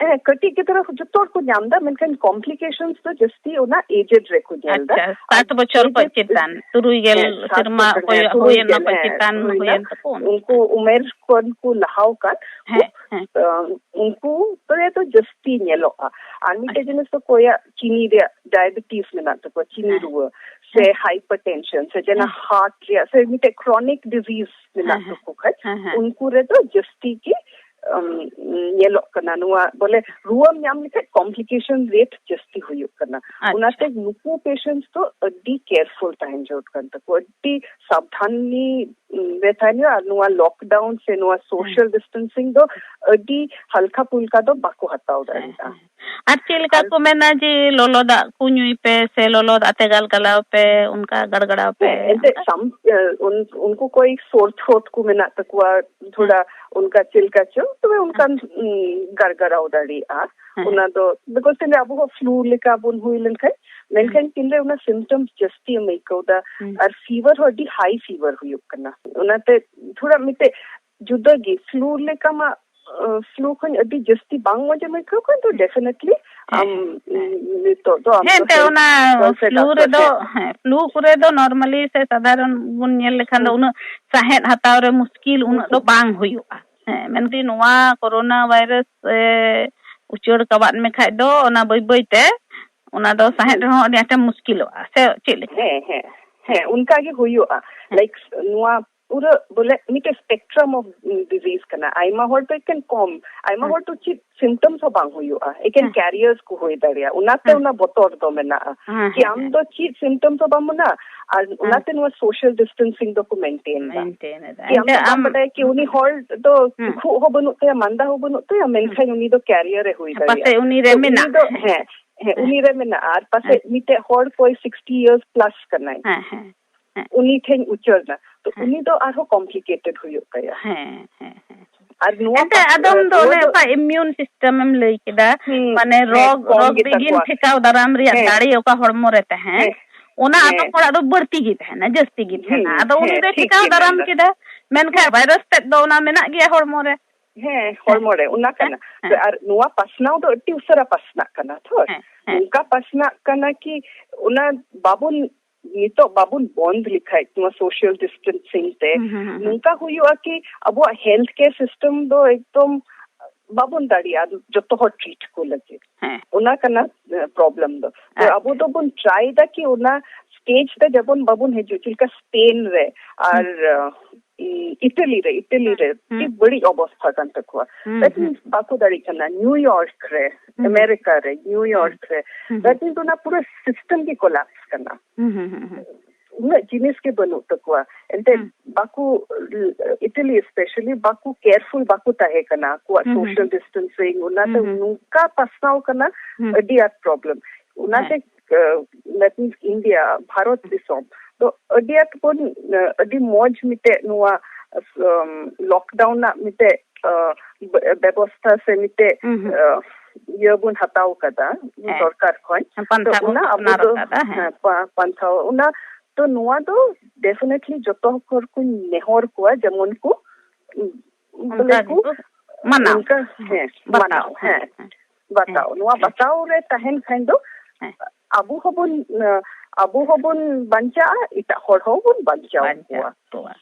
ᱦᱮᱸ, ᱠᱟᱹᱴᱤᱡ ᱜᱤᱫᱽᱨᱟᱹ ᱡᱚᱛᱚ ᱦᱚᱲ ᱠᱚ ᱧᱟᱢ ᱮᱫᱟ, ᱢᱮᱱᱠᱷᱟᱱ complications ᱫᱚ ᱡᱟᱹᱥᱛᱤ ᱚᱱᱟ aged ᱨᱮᱠᱚ ᱧᱮᱞ ᱮᱫᱟ᱾ ᱟᱪᱪᱷᱟ, ᱥᱟᱛ ᱵᱚᱪᱷᱚᱨ ᱠᱷᱚᱱ ᱪᱮᱛᱟᱱ, ᱛᱩᱨᱩᱭ ᱜᱮᱞ ᱦᱮᱸ, ᱥᱟᱛ ᱥᱮᱨᱢᱟ ᱵᱚᱪᱷᱚᱨ, ᱦᱩᱭ-, ᱦᱮᱸ, ᱛᱩᱨᱩᱭ ᱦᱩᱭᱮᱱ ᱜᱮᱞ, ᱵᱟᱠᱚ ᱦᱮᱸ, ᱪᱮᱛᱟᱱ ᱦᱩᱭᱱᱟ᱾ ᱦᱩᱭᱮᱱ ᱛᱟᱠᱚ ᱩᱱᱠᱩ᱾ ᱩᱱᱠᱩ ᱩᱢᱮᱨ ᱠᱷᱚᱱ ᱠᱚ ᱞᱟᱦᱟᱣ ᱠᱟᱱ ᱦᱮᱸ, ᱦᱮᱸ᱾ ᱟᱸ, ᱩᱱᱠᱩ ᱨᱮ ᱫᱚ ᱡᱟᱹᱥᱛᱤ ᱧᱮᱞᱚᱜᱼᱟ᱾ ᱟᱨ ᱢᱤᱫᱴᱮᱡ ᱟᱪᱪᱷᱟ᱾ ᱡᱤᱱᱤᱥ ᱫᱚ ᱚᱠᱚᱭᱟᱜ ᱪᱤᱱᱤ ᱨᱮᱭᱟᱜ diabetes ᱢᱮᱱᱟᱜ ᱛᱟᱠᱚᱣᱟ, ᱪᱤᱱᱤ ᱦᱮᱸ᱾ ᱨᱩᱣᱟᱹ, ᱥᱮ ᱦᱮᱸ᱾ Hypertension, ᱥᱮ ᱡᱮᱱᱟ ᱦᱮᱸ᱾ Heart ᱨᱮᱭᱟᱜ, ᱥᱮ ᱢᱤᱫᱴᱮᱡ chronic disease ᱢᱮᱱᱟᱜ ᱦᱮᱸ, ᱦᱮᱸ᱾ ᱛᱟᱠᱚ ᱠᱷᱟᱡ, ᱦᱮᱸ, ᱦᱮᱸ᱾ ᱩᱱᱠᱩ ᱨᱮᱫᱚ ᱡᱟᱹᱥᱛᱤ ᱜᱮ, ᱟᱢ, ᱧᱮᱞᱚᱜ ᱠᱟᱱᱟ ᱱᱚᱣᱟ, ᱵᱚᱞᱮ, ᱨᱩᱣᱟᱹᱢ ᱧᱟᱢ ᱞᱮᱠᱷᱟᱡ complication rate ᱡᱟᱹᱥᱛᱤ ᱦᱩᱭᱩᱜ ᱠᱟᱱᱟ᱾ ᱟᱪᱪᱷᱟ᱾ ᱚᱱᱟᱛᱮ ᱱᱩᱠᱩ patients ᱫᱚ ᱟᱹᱰᱤ careful ᱛᱟᱦᱮᱱ ᱡᱟᱹᱨᱩᱲ ᱠᱟᱱ ᱛᱟᱠᱚᱣᱟ, ᱟᱹᱰᱤ ᱥᱟᱵᱫᱷᱟᱱᱤ, ᱩᱢ, ᱨᱮ ᱛᱟᱦᱮᱱ ᱦᱩᱭᱩᱜᱼᱟ᱾ ᱟᱨ ᱱᱚᱣᱟ lockdown ᱥᱮ ᱱᱚᱣᱟ ᱦᱮᱸ᱾ Social distancing ᱫᱚ ᱟᱹᱰᱤ ᱦᱟᱞᱠᱟ ᱯᱩᱞᱠᱟ ᱫᱚ ᱵᱟᱠᱚ ᱦᱟᱛᱟᱣ ᱦᱮᱸ, ᱫᱟᱲᱮᱭᱟᱜᱼᱟ᱾ ᱦᱮᱸ᱾ ᱟᱨ ᱪᱮᱫ ᱞᱮᱠᱟ ᱟᱨ ᱠᱚ ᱢᱮᱱᱟ ᱡᱮ ᱞᱚᱞᱚ ᱫᱟᱜ ᱠᱚ ᱧᱩᱭ ᱯᱮ ᱥᱮ ᱞᱚᱞᱚ ᱫᱟᱜ ᱛᱮ ᱜᱟᱞᱜᱟᱞᱟᱣ ᱯᱮ, ᱚᱱᱠᱟ ᱜᱟᱲᱜᱟᱲᱟᱣ ᱯᱮ, ᱦᱮᱸ, ᱮᱱᱛᱮᱫ ᱚᱱᱠᱟ? ᱥᱟᱢ-, ᱮ, ᱩᱱ-, ᱩᱱᱠᱩ ᱠᱚᱭ sore throat ᱠᱚ ᱢᱮᱱᱟᱜ ᱛᱟᱠᱚᱣᱟ, ᱛᱷᱚᱲᱟ ᱦᱮᱸ᱾ ᱚᱱᱠᱟ ᱪᱮᱫ ᱞᱮᱠᱟ ᱪᱚ, ᱛᱚᱵᱮ ᱚᱱᱠᱟᱱ, ᱟᱪᱪᱷᱟ᱾ ᱩᱸ, ᱜᱟᱲᱜᱟᱲᱟᱣ ᱫᱟᱲᱮᱭᱟᱜᱼᱟ᱾ ᱦᱮᱸ, ᱚᱱᱟ ᱦᱮᱸ᱾ ᱫᱚ, because ᱛᱮ ᱟᱵᱚ ᱦᱚᱸ flu ᱞᱮᱠᱟ ᱵᱚᱱ ᱦᱩᱭ ᱞᱮᱱᱠᱷᱟᱱ, ᱢᱮᱱᱠᱷᱟᱱ ᱦᱮᱸ᱾ ᱛᱤᱱᱨᱮ ᱚᱱᱟ symptoms ᱡᱟᱹᱥᱛᱤ ᱮᱢ ᱟᱹᱭᱠᱟᱹᱣ ᱫᱟ, ᱦᱮᱸ᱾ ᱟᱨ fever ᱦᱚᱸ ᱟᱹᱰᱤ high fever ᱦᱩᱭᱩᱜ ᱠᱟᱱᱟ, ᱚᱱᱟᱛᱮ ᱛᱷᱚᱲᱟ ᱢᱤᱫᱴᱮᱡ ᱡᱩᱫᱟᱹ ᱜᱮ flu ᱞᱮᱠᱟ ᱢᱟ, ᱟᱸ, flu ᱠᱷᱚᱱ ᱟᱹᱰᱤ ᱡᱟᱹᱥᱛᱤ ᱵᱟᱝ ᱢᱚᱡᱮᱢ ᱟᱹᱭᱠᱟᱹᱣ ᱠᱷᱟᱱ ᱫᱚ ᱦᱮᱸ, definitely ᱦᱮᱸ, ᱟᱢ, ᱦᱮᱸ᱾ ᱩᱸ, ᱱᱤᱛᱚᱜ ᱫᱚ ᱟᱢ ᱦᱮᱸ, ᱫᱚ ᱮᱱᱛᱮ health ᱚᱱᱟ ᱠᱚ ᱥᱮ flu doctor ᱨᱮᱫᱚ, ᱴᱷᱮᱡ᱾ ᱦᱮᱸ, flu ᱠᱚᱨᱮ ᱫᱚ normally ᱥᱮ ᱥᱟᱫᱷᱟᱨᱚᱱ ᱵᱚᱱ ᱧᱮᱞ ᱞᱮᱠᱷᱟᱱ ᱫᱚ ᱦᱩᱸ᱾ ᱩᱱᱟᱹᱜ ᱥᱟᱦᱮᱫ ᱦᱟᱛᱟᱣ ᱨᱮ ᱢᱩᱥᱠᱤᱞ ᱩᱱᱟᱹᱜ ᱫᱚ ᱦᱩᱸ᱾ ᱵᱟᱝ ᱦᱩᱭᱩᱜᱼᱟ᱾ ᱦᱮᱸ, ᱢᱮᱱᱫᱟᱹᱧ ᱱᱚᱣᱟ corona virus, ᱮ, ᱩᱪᱟᱹᱲ ᱠᱟᱵᱟᱫ ᱢᱮ ᱠᱷᱟᱡ ᱫᱚ ᱚᱱᱟ ᱵᱟᱹᱭ ᱵᱟᱹᱭ ᱛᱮ ᱚᱱᱟ ᱫᱚ ᱥᱟᱦᱮᱫ ᱦᱩᱸ᱾ ᱨᱮᱦᱚᱸ ᱟᱹᱰᱤ ᱟᱸᱴᱮᱢ ᱢᱩᱥᱠᱤᱞᱚᱜᱼᱟ, ᱥᱮ ᱪᱮᱫ ᱞᱮᱠᱟ? ᱦᱮᱸ, ᱦᱮᱸ, ᱦᱮᱸ, ᱚᱱᱠᱟ ᱜᱮ ᱦᱩᱭᱩᱜᱼᱟ᱾ ᱦᱮᱸ᱾ Like, ᱱᱚᱣᱟ ᱯᱩᱨᱟᱹ ᱵᱚᱞᱮ ᱢᱤᱫᱴᱮᱡ spectrum of disease ᱠᱟᱱᱟ᱾ ᱟᱭᱢᱟ ᱦᱚᱲ ᱫᱚ ᱮᱠᱮᱱ ᱠᱚᱢ, ᱟᱭᱢᱟ ᱦᱮᱸ᱾ ᱦᱚᱲ ᱫᱚ ᱪᱮᱫ symptoms ᱦᱚᱸ ᱵᱟᱝ ᱦᱩᱭᱩᱜᱼᱟ, ᱮᱠᱮᱱ ᱦᱮᱸ᱾ Carriers ᱠᱚ ᱦᱩᱭ ᱫᱟᱲᱮᱭᱟᱜᱼᱟ, ᱚᱱᱟᱛᱮ ᱦᱮᱸ᱾ ᱚᱱᱟ ᱵᱚᱛᱚᱨ ᱫᱚ ᱢᱮᱱᱟᱜᱼᱟ᱾ ᱦᱮᱸ, ᱠᱤ ᱦᱮᱸ, ᱟᱢ ᱦᱮᱸ᱾ ᱫᱚ ᱪᱮᱫ symptoms ᱦᱚᱸ ᱵᱟᱢ ᱢᱮᱱᱟ, ᱟᱨ ᱦᱮᱸ᱾ ᱚᱱᱟᱛᱮ ᱱᱚᱣᱟ social distancing ᱫᱚᱠᱚ maintain ᱮᱫᱟ᱾ Maintain ᱮᱫᱟ᱾ ᱠᱤ ᱟᱢ ᱮᱱᱛᱮ ᱫᱚ ᱵᱟᱢ ᱟᱢ ᱵᱟᱰᱟᱭᱟ ᱠᱤ ᱩᱱᱤ ᱦᱩᱸ᱾ ᱦᱚᱲ ᱫᱚ ᱦᱩᱸ᱾ ᱠᱷᱩᱜ ᱦᱚᱸ ᱵᱟᱹᱱᱩᱜ ᱛᱟᱭᱟ, ᱢᱟᱸᱫᱟ ᱦᱚᱸ ᱵᱟᱹᱱᱩᱜ ᱛᱟᱭᱟ, ᱦᱩᱸ᱾ ᱢᱮᱱᱠᱷᱟᱱ ᱩᱱᱤ ᱫᱚ carrier ᱮ ᱦᱩᱭ ᱯᱟᱥᱮᱡ ᱫᱟᱲᱮᱭᱟᱜᱼᱟ᱾ ᱩᱱᱤ ᱨᱮ ᱛᱚ ᱩᱱᱤ ᱢᱮᱱᱟᱜ᱾ ᱫᱚ, ᱦᱮᱸ᱾ ᱦᱮᱸ, ᱦᱮᱸ, ᱦᱮᱸ᱾ ᱩᱱᱤ ᱨᱮ ᱢᱮᱱᱟᱜᱼᱟ᱾ ᱟᱨ ᱯᱟᱥᱮᱡ ᱦᱮᱸ᱾ ᱢᱤᱫᱴᱮᱡ ᱦᱚᱲ ᱠᱚᱭ sixty years plus ᱠᱟᱱᱟᱭ, ᱦᱮᱸ, ᱦᱮᱸ, ᱦᱮᱸ᱾ ᱩᱱᱤ ᱴᱷᱮᱱ ᱩᱪᱟᱹᱲ ᱱᱟ, ᱛᱚ ᱦᱮᱸ᱾ ᱩᱱᱤ ᱫᱚ ᱟᱨᱦᱚᱸ complicated ᱦᱩᱭᱩᱜ ᱛᱟᱭᱟ᱾ ᱦᱮᱸ, ᱦᱮᱸ, ᱦᱮᱸ᱾ ᱟᱨ ᱱᱚᱣᱟ ᱮᱱᱛᱮ ᱯᱟᱥ-, ᱟᱫᱚᱢ ᱫᱚ ᱱᱚᱣᱟ ᱚᱱᱮ ᱫᱚ ᱚᱠᱟ immune system ᱮᱢ ᱞᱟᱹᱭ ᱠᱮᱫᱟ, ᱦᱩᱸ, ᱢᱟᱱᱮ ᱦᱮᱸ, ᱨᱳᱜᱽ, ᱠᱚᱢ ᱨᱳᱜᱽ ᱜᱮᱛᱟ ᱵᱤᱜᱷᱤᱱ ᱠᱚᱣᱟ᱾ ᱴᱷᱮᱠᱟᱣ ᱫᱟᱨᱟᱢ ᱨᱮᱭᱟᱜ ᱦᱮᱸ᱾ ᱫᱟᱲᱮ ᱚᱠᱟ ᱦᱚᱲᱢᱚ ᱨᱮ ᱛᱟᱦᱮᱸ, ᱦᱮᱸ᱾ ᱚᱱᱟ ᱦᱮᱸ᱾ ᱟᱫᱚᱢ ᱦᱚᱲᱟᱜ ᱫᱚ ᱵᱟᱹᱲᱛᱤ ᱜᱮ ᱛᱟᱦᱮᱱᱟ, ᱡᱟᱹᱥᱛᱤ ᱜᱮ ᱛᱟᱦᱮᱱᱟ᱾ ᱦᱩᱸ, ᱟᱫᱚ ᱩᱱᱤ ᱦᱮᱸ, ᱫᱚᱭ ᱴᱷᱤᱠ ᱴᱷᱮᱠᱟᱣ ᱜᱮ ᱫᱟᱨᱟᱢ ᱢᱮᱱᱫᱟ᱾ ᱠᱮᱫᱟ, ᱢᱮᱱᱠᱷᱟᱱ ᱦᱮᱸ᱾ ᱵᱷᱟᱭᱨᱟᱥ ᱛᱮᱫ ᱫᱚ ᱚᱱᱟ ᱢᱮᱱᱟᱜ ᱜᱮᱭᱟ ᱦᱚᱲᱢᱚ ᱨᱮ᱾ ᱦᱮᱸ, ᱦᱚᱲᱢᱚ ᱨᱮ ᱚᱱᱟ ᱠᱟᱱᱟ᱾ ᱦᱮᱸ᱾ ᱟᱨ ᱱᱚᱣᱟ ᱯᱟᱥᱱᱟᱣ ᱫᱚ ᱟᱹᱰᱤ ᱩᱥᱟᱹᱨᱟ ᱯᱟᱥᱱᱟᱜ ᱠᱟᱱᱟ ᱛᱚ᱾ ᱦᱮᱸ, ᱦᱮᱸ᱾ ᱱᱚᱝᱠᱟ ᱯᱟᱥᱱᱟᱜ ᱠᱟᱱᱟ ᱠᱤ ᱚᱱᱟ ᱵᱟᱵᱚᱱ, ᱱᱤᱛᱚᱜ ᱵᱟᱵᱚᱱ ᱵᱚᱱᱫ ᱞᱮᱠᱷᱟᱡ ᱱᱚᱣᱟ social distancing ᱛᱮ, ᱦᱩᱸ, ᱦᱩᱸ, ᱦᱩᱸ, ᱦᱩᱸ᱾ ᱱᱚᱝᱠᱟ ᱦᱩᱭᱩᱜᱼᱟ ᱠᱤ ᱟᱵᱚᱣᱟᱜ health care system ᱫᱚ ᱮᱠᱫᱚᱢ ᱵᱟᱵᱚᱱ ᱫᱟᱲᱮᱭᱟᱜᱼᱟ ᱡᱚᱛᱚ ᱦᱚᱲ treat ᱠᱚ ᱞᱟᱹᱜᱤᱫ᱾ ᱦᱮᱸ᱾ ᱚᱱᱟ ᱠᱟᱱᱟ, ᱮ, problem ᱫᱚ᱾ ᱛᱚ ᱟᱪᱪᱷᱟ᱾ ᱟᱵᱚ ᱫᱚᱵᱚᱱ try ᱫᱟ ᱠᱤ ᱚᱱᱟ stage ᱨᱮ ᱡᱮᱢᱚᱱ ᱵᱟᱵᱚᱱ ᱦᱤᱡᱩᱜ, ᱪᱮᱫ ᱞᱮᱠᱟ Spain ᱨᱮ ᱟᱨ, ᱦᱩᱸ᱾ ᱮ, ᱤ-, Italy ᱨᱮ, Italy ᱨᱮ ᱦᱩᱸ᱾ ᱟᱹᱰᱤ ᱵᱟᱹᱲᱤᱡ ᱚᱵᱚᱥᱛᱷᱟ ᱠᱟᱱ ᱛᱟᱠᱚᱣᱟ᱾ ᱦᱩᱸ, that ᱦᱩᱸ᱾ means ᱵᱟᱠᱚ ᱫᱟᱲᱮᱭᱟᱜ ᱠᱟᱱᱟ᱾ New York ᱨᱮ, ᱦᱩᱸ᱾ America ᱨᱮ, New York ᱦᱩᱸ᱾ ᱨᱮ, ᱦᱩᱸ, that ᱦᱩᱸ᱾ means ᱚᱱᱟ ᱯᱩᱨᱟᱹ system ᱜᱮ collapse ᱠᱟᱱᱟ᱾ ᱦᱩᱸ, ᱦᱩᱸ, ᱦᱩᱸ, ᱦᱩᱸ᱾ ᱩᱱᱟᱹᱜ ᱡᱤᱱᱤᱥ ᱜᱮ ᱵᱟᱹᱱᱩᱜ ᱛᱟᱠᱚᱣᱟ᱾ ᱮᱱᱛᱮ ᱦᱩᱸ᱾ ᱵᱟᱠᱚ, Italy especially ᱵᱟᱠᱚ careful ᱵᱟᱠᱚ ᱛᱟᱦᱮᱸ ᱠᱟᱱᱟ᱾ ᱟᱠᱚᱣᱟᱜ ᱦᱩᱸ, ᱦᱩᱸ, social ᱦᱩᱸ᱾ Distancing, ᱚᱱᱟᱛᱮ ᱦᱩᱸ, ᱦᱩᱸ᱾ ᱱᱚᱝᱠᱟ ᱯᱟᱥᱱᱟᱣ ᱠᱟᱱᱟ, ᱦᱩᱸ᱾ ᱟᱹᱰᱤ ᱟᱸᱴ problem᱾ ᱚᱱᱟᱛᱮ, ᱦᱮᱸ᱾ ᱟᱸ, that means India, ᱵᱷᱟᱨᱚᱛ ᱫᱤᱥᱚᱢ ᱫᱚ ᱟᱹᱰᱤ ᱟᱸᱴ ᱵᱚᱱ, ᱟᱸ, ᱟᱹᱰᱤ ᱢᱚᱡᱽ ᱢᱤᱫᱴᱮᱡ ᱱᱚᱣᱟ, ᱟᱸ, lockdown ᱨᱮᱱᱟᱜ ᱢᱤᱫᱴᱮᱡ, ᱟᱸ, ᱵᱮ-, ᱵᱮᱵᱚᱥᱛᱷᱟ ᱥᱮ ᱢᱤᱫᱴᱮᱡ, ᱦᱩᱸ, ᱦᱩᱸ᱾ ᱟᱸ, ᱤᱭᱟᱹ ᱵᱚᱱ ᱦᱟᱛᱟᱣ ᱠᱟᱫᱟ ᱦᱮᱸ᱾ ᱥᱚᱨᱠᱟᱨ ᱠᱷᱚᱱ᱾ ᱯᱟᱱᱛᱷᱟ ᱛᱚ ᱵᱚᱱ ᱚᱱᱟ ᱟᱵᱚ ᱟᱯᱱᱟᱨ ᱫᱚ, ᱠᱟᱫᱟ, ᱦᱮᱸ᱾ ᱦᱮᱸ, ᱯᱟ-, ᱯᱟᱱᱛᱷᱟ, ᱚᱱᱟ ᱛᱚ ᱱᱚᱣᱟ ᱫᱚ definitely ᱡᱚᱛᱚ ᱦᱚᱲ ᱠᱚᱧ ᱱᱮᱦᱚᱨ ᱠᱚᱣᱟ ᱡᱮᱢᱚᱱ ᱠᱚ, ᱚᱱᱠᱟ ᱵᱚᱞᱮ ᱠᱚ ᱜᱮᱠᱚ ᱢᱟᱱᱟᱣ᱾ ᱚᱱᱠᱟ, ᱦᱮᱸ, ᱵᱟᱛᱟᱣ, ᱢᱟᱱᱟᱣ, ᱦᱮᱸ, ᱦᱮᱸ, ᱦᱮᱸ᱾ ᱵᱟᱛᱟᱣ᱾ ᱦᱮᱸ, ᱱᱚᱣᱟ ᱦᱮᱸ᱾ ᱵᱟᱛᱟᱣ ᱨᱮ ᱛᱟᱦᱮᱱ ᱠᱷᱟᱱ ᱫᱚ ᱦᱮᱸ᱾ ᱟᱵᱚ ᱦᱚᱸᱵᱚᱱ, ᱟᱵᱚ ᱦᱚᱸᱵᱚᱱ ᱵᱟᱧᱪᱟᱜᱼᱟ, ᱮᱴᱟᱜ ᱦᱚᱲ ᱦᱚᱸᱵᱚᱱ ᱵᱟᱧᱪᱟᱣ ᱵᱟᱧᱪᱟᱣ ᱠᱚᱣᱟ᱾ ᱠᱚᱣᱟ᱾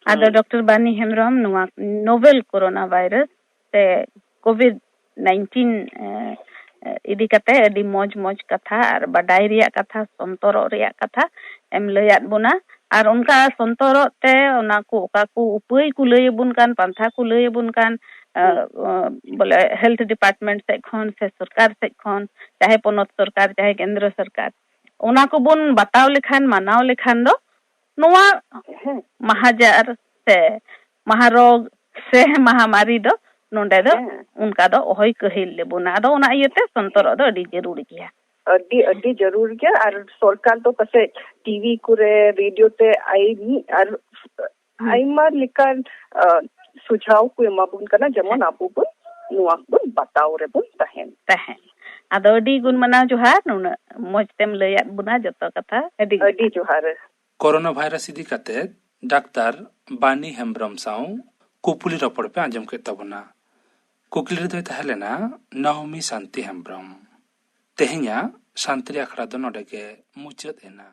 ᱟᱫᱚ ᱦᱩᱸ᱾ ᱰᱚᱠᱴᱚᱨ ᱵᱟᱱᱤ ᱦᱮᱢᱵᱨᱚᱢ, ᱱᱚᱣᱟ novel coronavirus ᱥᱮ COVID nineteen, ᱮ, ᱮ, ᱤᱫᱤ ᱠᱟᱛᱮ ᱟᱹᱰᱤ ᱢᱚᱡᱽ ᱢᱚᱡᱽ ᱠᱟᱛᱷᱟ ᱟᱨ ᱵᱟᱰᱟᱭ ᱨᱮᱭᱟᱜ ᱠᱟᱛᱷᱟ, ᱥᱚᱱᱛᱚᱨᱚᱜ ᱨᱮᱭᱟᱜ ᱠᱟᱛᱷᱟ ᱮᱢ ᱞᱟᱹᱭᱟᱫ ᱵᱚᱱᱟ᱾ ᱟᱨ ᱚᱱᱠᱟ ᱥᱚᱱᱛᱚᱨᱚᱜ ᱛᱮ ᱚᱱᱟ ᱠᱚ, ᱚᱠᱟ ᱠᱚ ᱩᱯᱟᱹᱭ ᱠᱚ ᱞᱟᱹᱭ ᱟᱵᱚᱱ ᱠᱟᱱ, ᱯᱟᱱᱛᱷᱟ ᱠᱚ ᱞᱟᱹᱭ ᱟᱵᱚᱱ ᱠᱟᱱ, ᱮ, ᱦᱩᱸ᱾ ᱮ, ᱵᱚᱞᱮ health department ᱥᱮᱫ ᱠᱷᱚᱱ ᱥᱮ ᱥᱚᱨᱠᱟᱨ ᱥᱮᱫ ᱠᱷᱚᱱ, ᱪᱟᱦᱮ ᱯᱚᱱᱚᱛ ᱥᱚᱨᱠᱟᱨ, ᱪᱟᱦᱮ ᱠᱮᱱᱫᱨᱚ ᱥᱚᱨᱠᱟᱨ, ᱚᱱᱟ ᱠᱚᱵᱚᱱ ᱵᱟᱛᱟᱣ ᱞᱮᱠᱷᱟᱱ, ᱢᱟᱱᱟᱣ ᱞᱮᱠᱷᱟᱱ ᱫᱚ ᱱᱚᱣᱟ ᱦᱮᱸ᱾ ᱢᱟᱦᱟᱡᱟᱨ ᱥᱮ ᱢᱟᱦᱟᱨᱳᱜᱽ ᱥᱮ ᱢᱟᱦᱟᱢᱟᱨᱤ ᱫᱚ ᱱᱚᱰᱮ ᱫᱚ ᱦᱮᱸ᱾ ᱚᱱᱠᱟ ᱫᱚ ᱚᱦᱚᱭ ᱠᱟᱹᱦᱤᱞ ᱞᱮᱵᱚᱱᱟ᱾ ᱟᱫᱚ ᱚᱱᱟ ᱤᱭᱟᱹᱛᱮ ᱥᱚᱱᱛᱚᱨᱚᱜ ᱫᱚ ᱟᱹᱰᱤ ᱡᱟᱹᱨᱩᱲ ᱜᱮᱭᱟ᱾ ᱟᱹᱰᱤ, ᱟᱹᱰᱤ ᱡᱟᱹᱨᱩᱲ ᱜᱮᱭᱟ᱾ ᱟᱨ ᱥᱚᱨᱠᱟᱨ ᱫᱚ ᱯᱟᱥᱮᱡ TV ᱠᱚᱨᱮ, ᱨᱮᱰᱤᱭᱳ ᱛᱮ ᱟᱭᱢᱟ ᱟᱨ ᱦᱩᱸ᱾ ᱟᱭᱢᱟ ᱞᱮᱠᱟᱱ, ᱟ, ᱥᱩᱡᱷᱟᱣ ᱠᱚ ᱮᱢᱟ ᱵᱚᱱ ᱠᱟᱱᱟ, ᱡᱮᱢᱚᱱ ᱦᱮᱸ᱾ ᱟᱵᱚ ᱵᱚᱱ ᱱᱚᱣᱟ ᱵᱚᱱ ᱵᱟᱛᱟᱣ ᱨᱮᱵᱚᱱ ᱛᱟᱦᱮᱱ᱾ ᱛᱟᱦᱮᱱ᱾ ᱟᱫᱚ ᱟᱹᱰᱤ ᱜᱩᱱ ᱢᱟᱱᱟᱣ ᱡᱚᱦᱟᱨ, ᱱᱩᱱᱟᱹᱜ ᱢᱚᱡᱽ ᱛᱮᱢ ᱞᱟᱹᱭᱟᱫ ᱵᱚᱱᱟ ᱡᱚᱛᱚ ᱠᱟᱛᱷᱟ᱾ ᱟᱹᱰᱤ ᱟᱹᱰᱤ ᱡᱚᱦᱟᱨ᱾ ᱠᱳᱨᱳᱱᱟ ᱵᱷᱟᱭᱨᱟᱥ ᱤᱫᱤ ᱠᱟᱛᱮ ᱰᱟᱠᱛᱟᱨ ᱵᱟᱱᱤ ᱦᱮᱢᱵᱨᱚᱢ ᱥᱟᱶ ᱠᱩᱯᱩᱞᱤ ᱨᱚᱯᱚᱲ ᱯᱮ ᱟᱸᱡᱚᱢ ᱠᱮᱫ ᱛᱟᱵᱚᱱᱟ᱾ ᱠᱩᱠᱞᱤ ᱨᱮᱫᱚᱭ ᱛᱟᱦᱮᱸ ᱞᱮᱱᱟ ᱱᱟᱣᱢᱤ ᱥᱟᱱᱛᱤ ᱦᱮᱢᱵᱨᱚᱢ᱾ ᱛᱮᱦᱮᱧᱟᱜ ᱥᱟᱱᱛᱟᱲᱤ ᱟᱠᱷᱲᱟ ᱫᱚ ᱱᱚᱰᱮ ᱜᱮ ᱢᱩᱪᱟᱹᱫ ᱮᱱᱟ᱾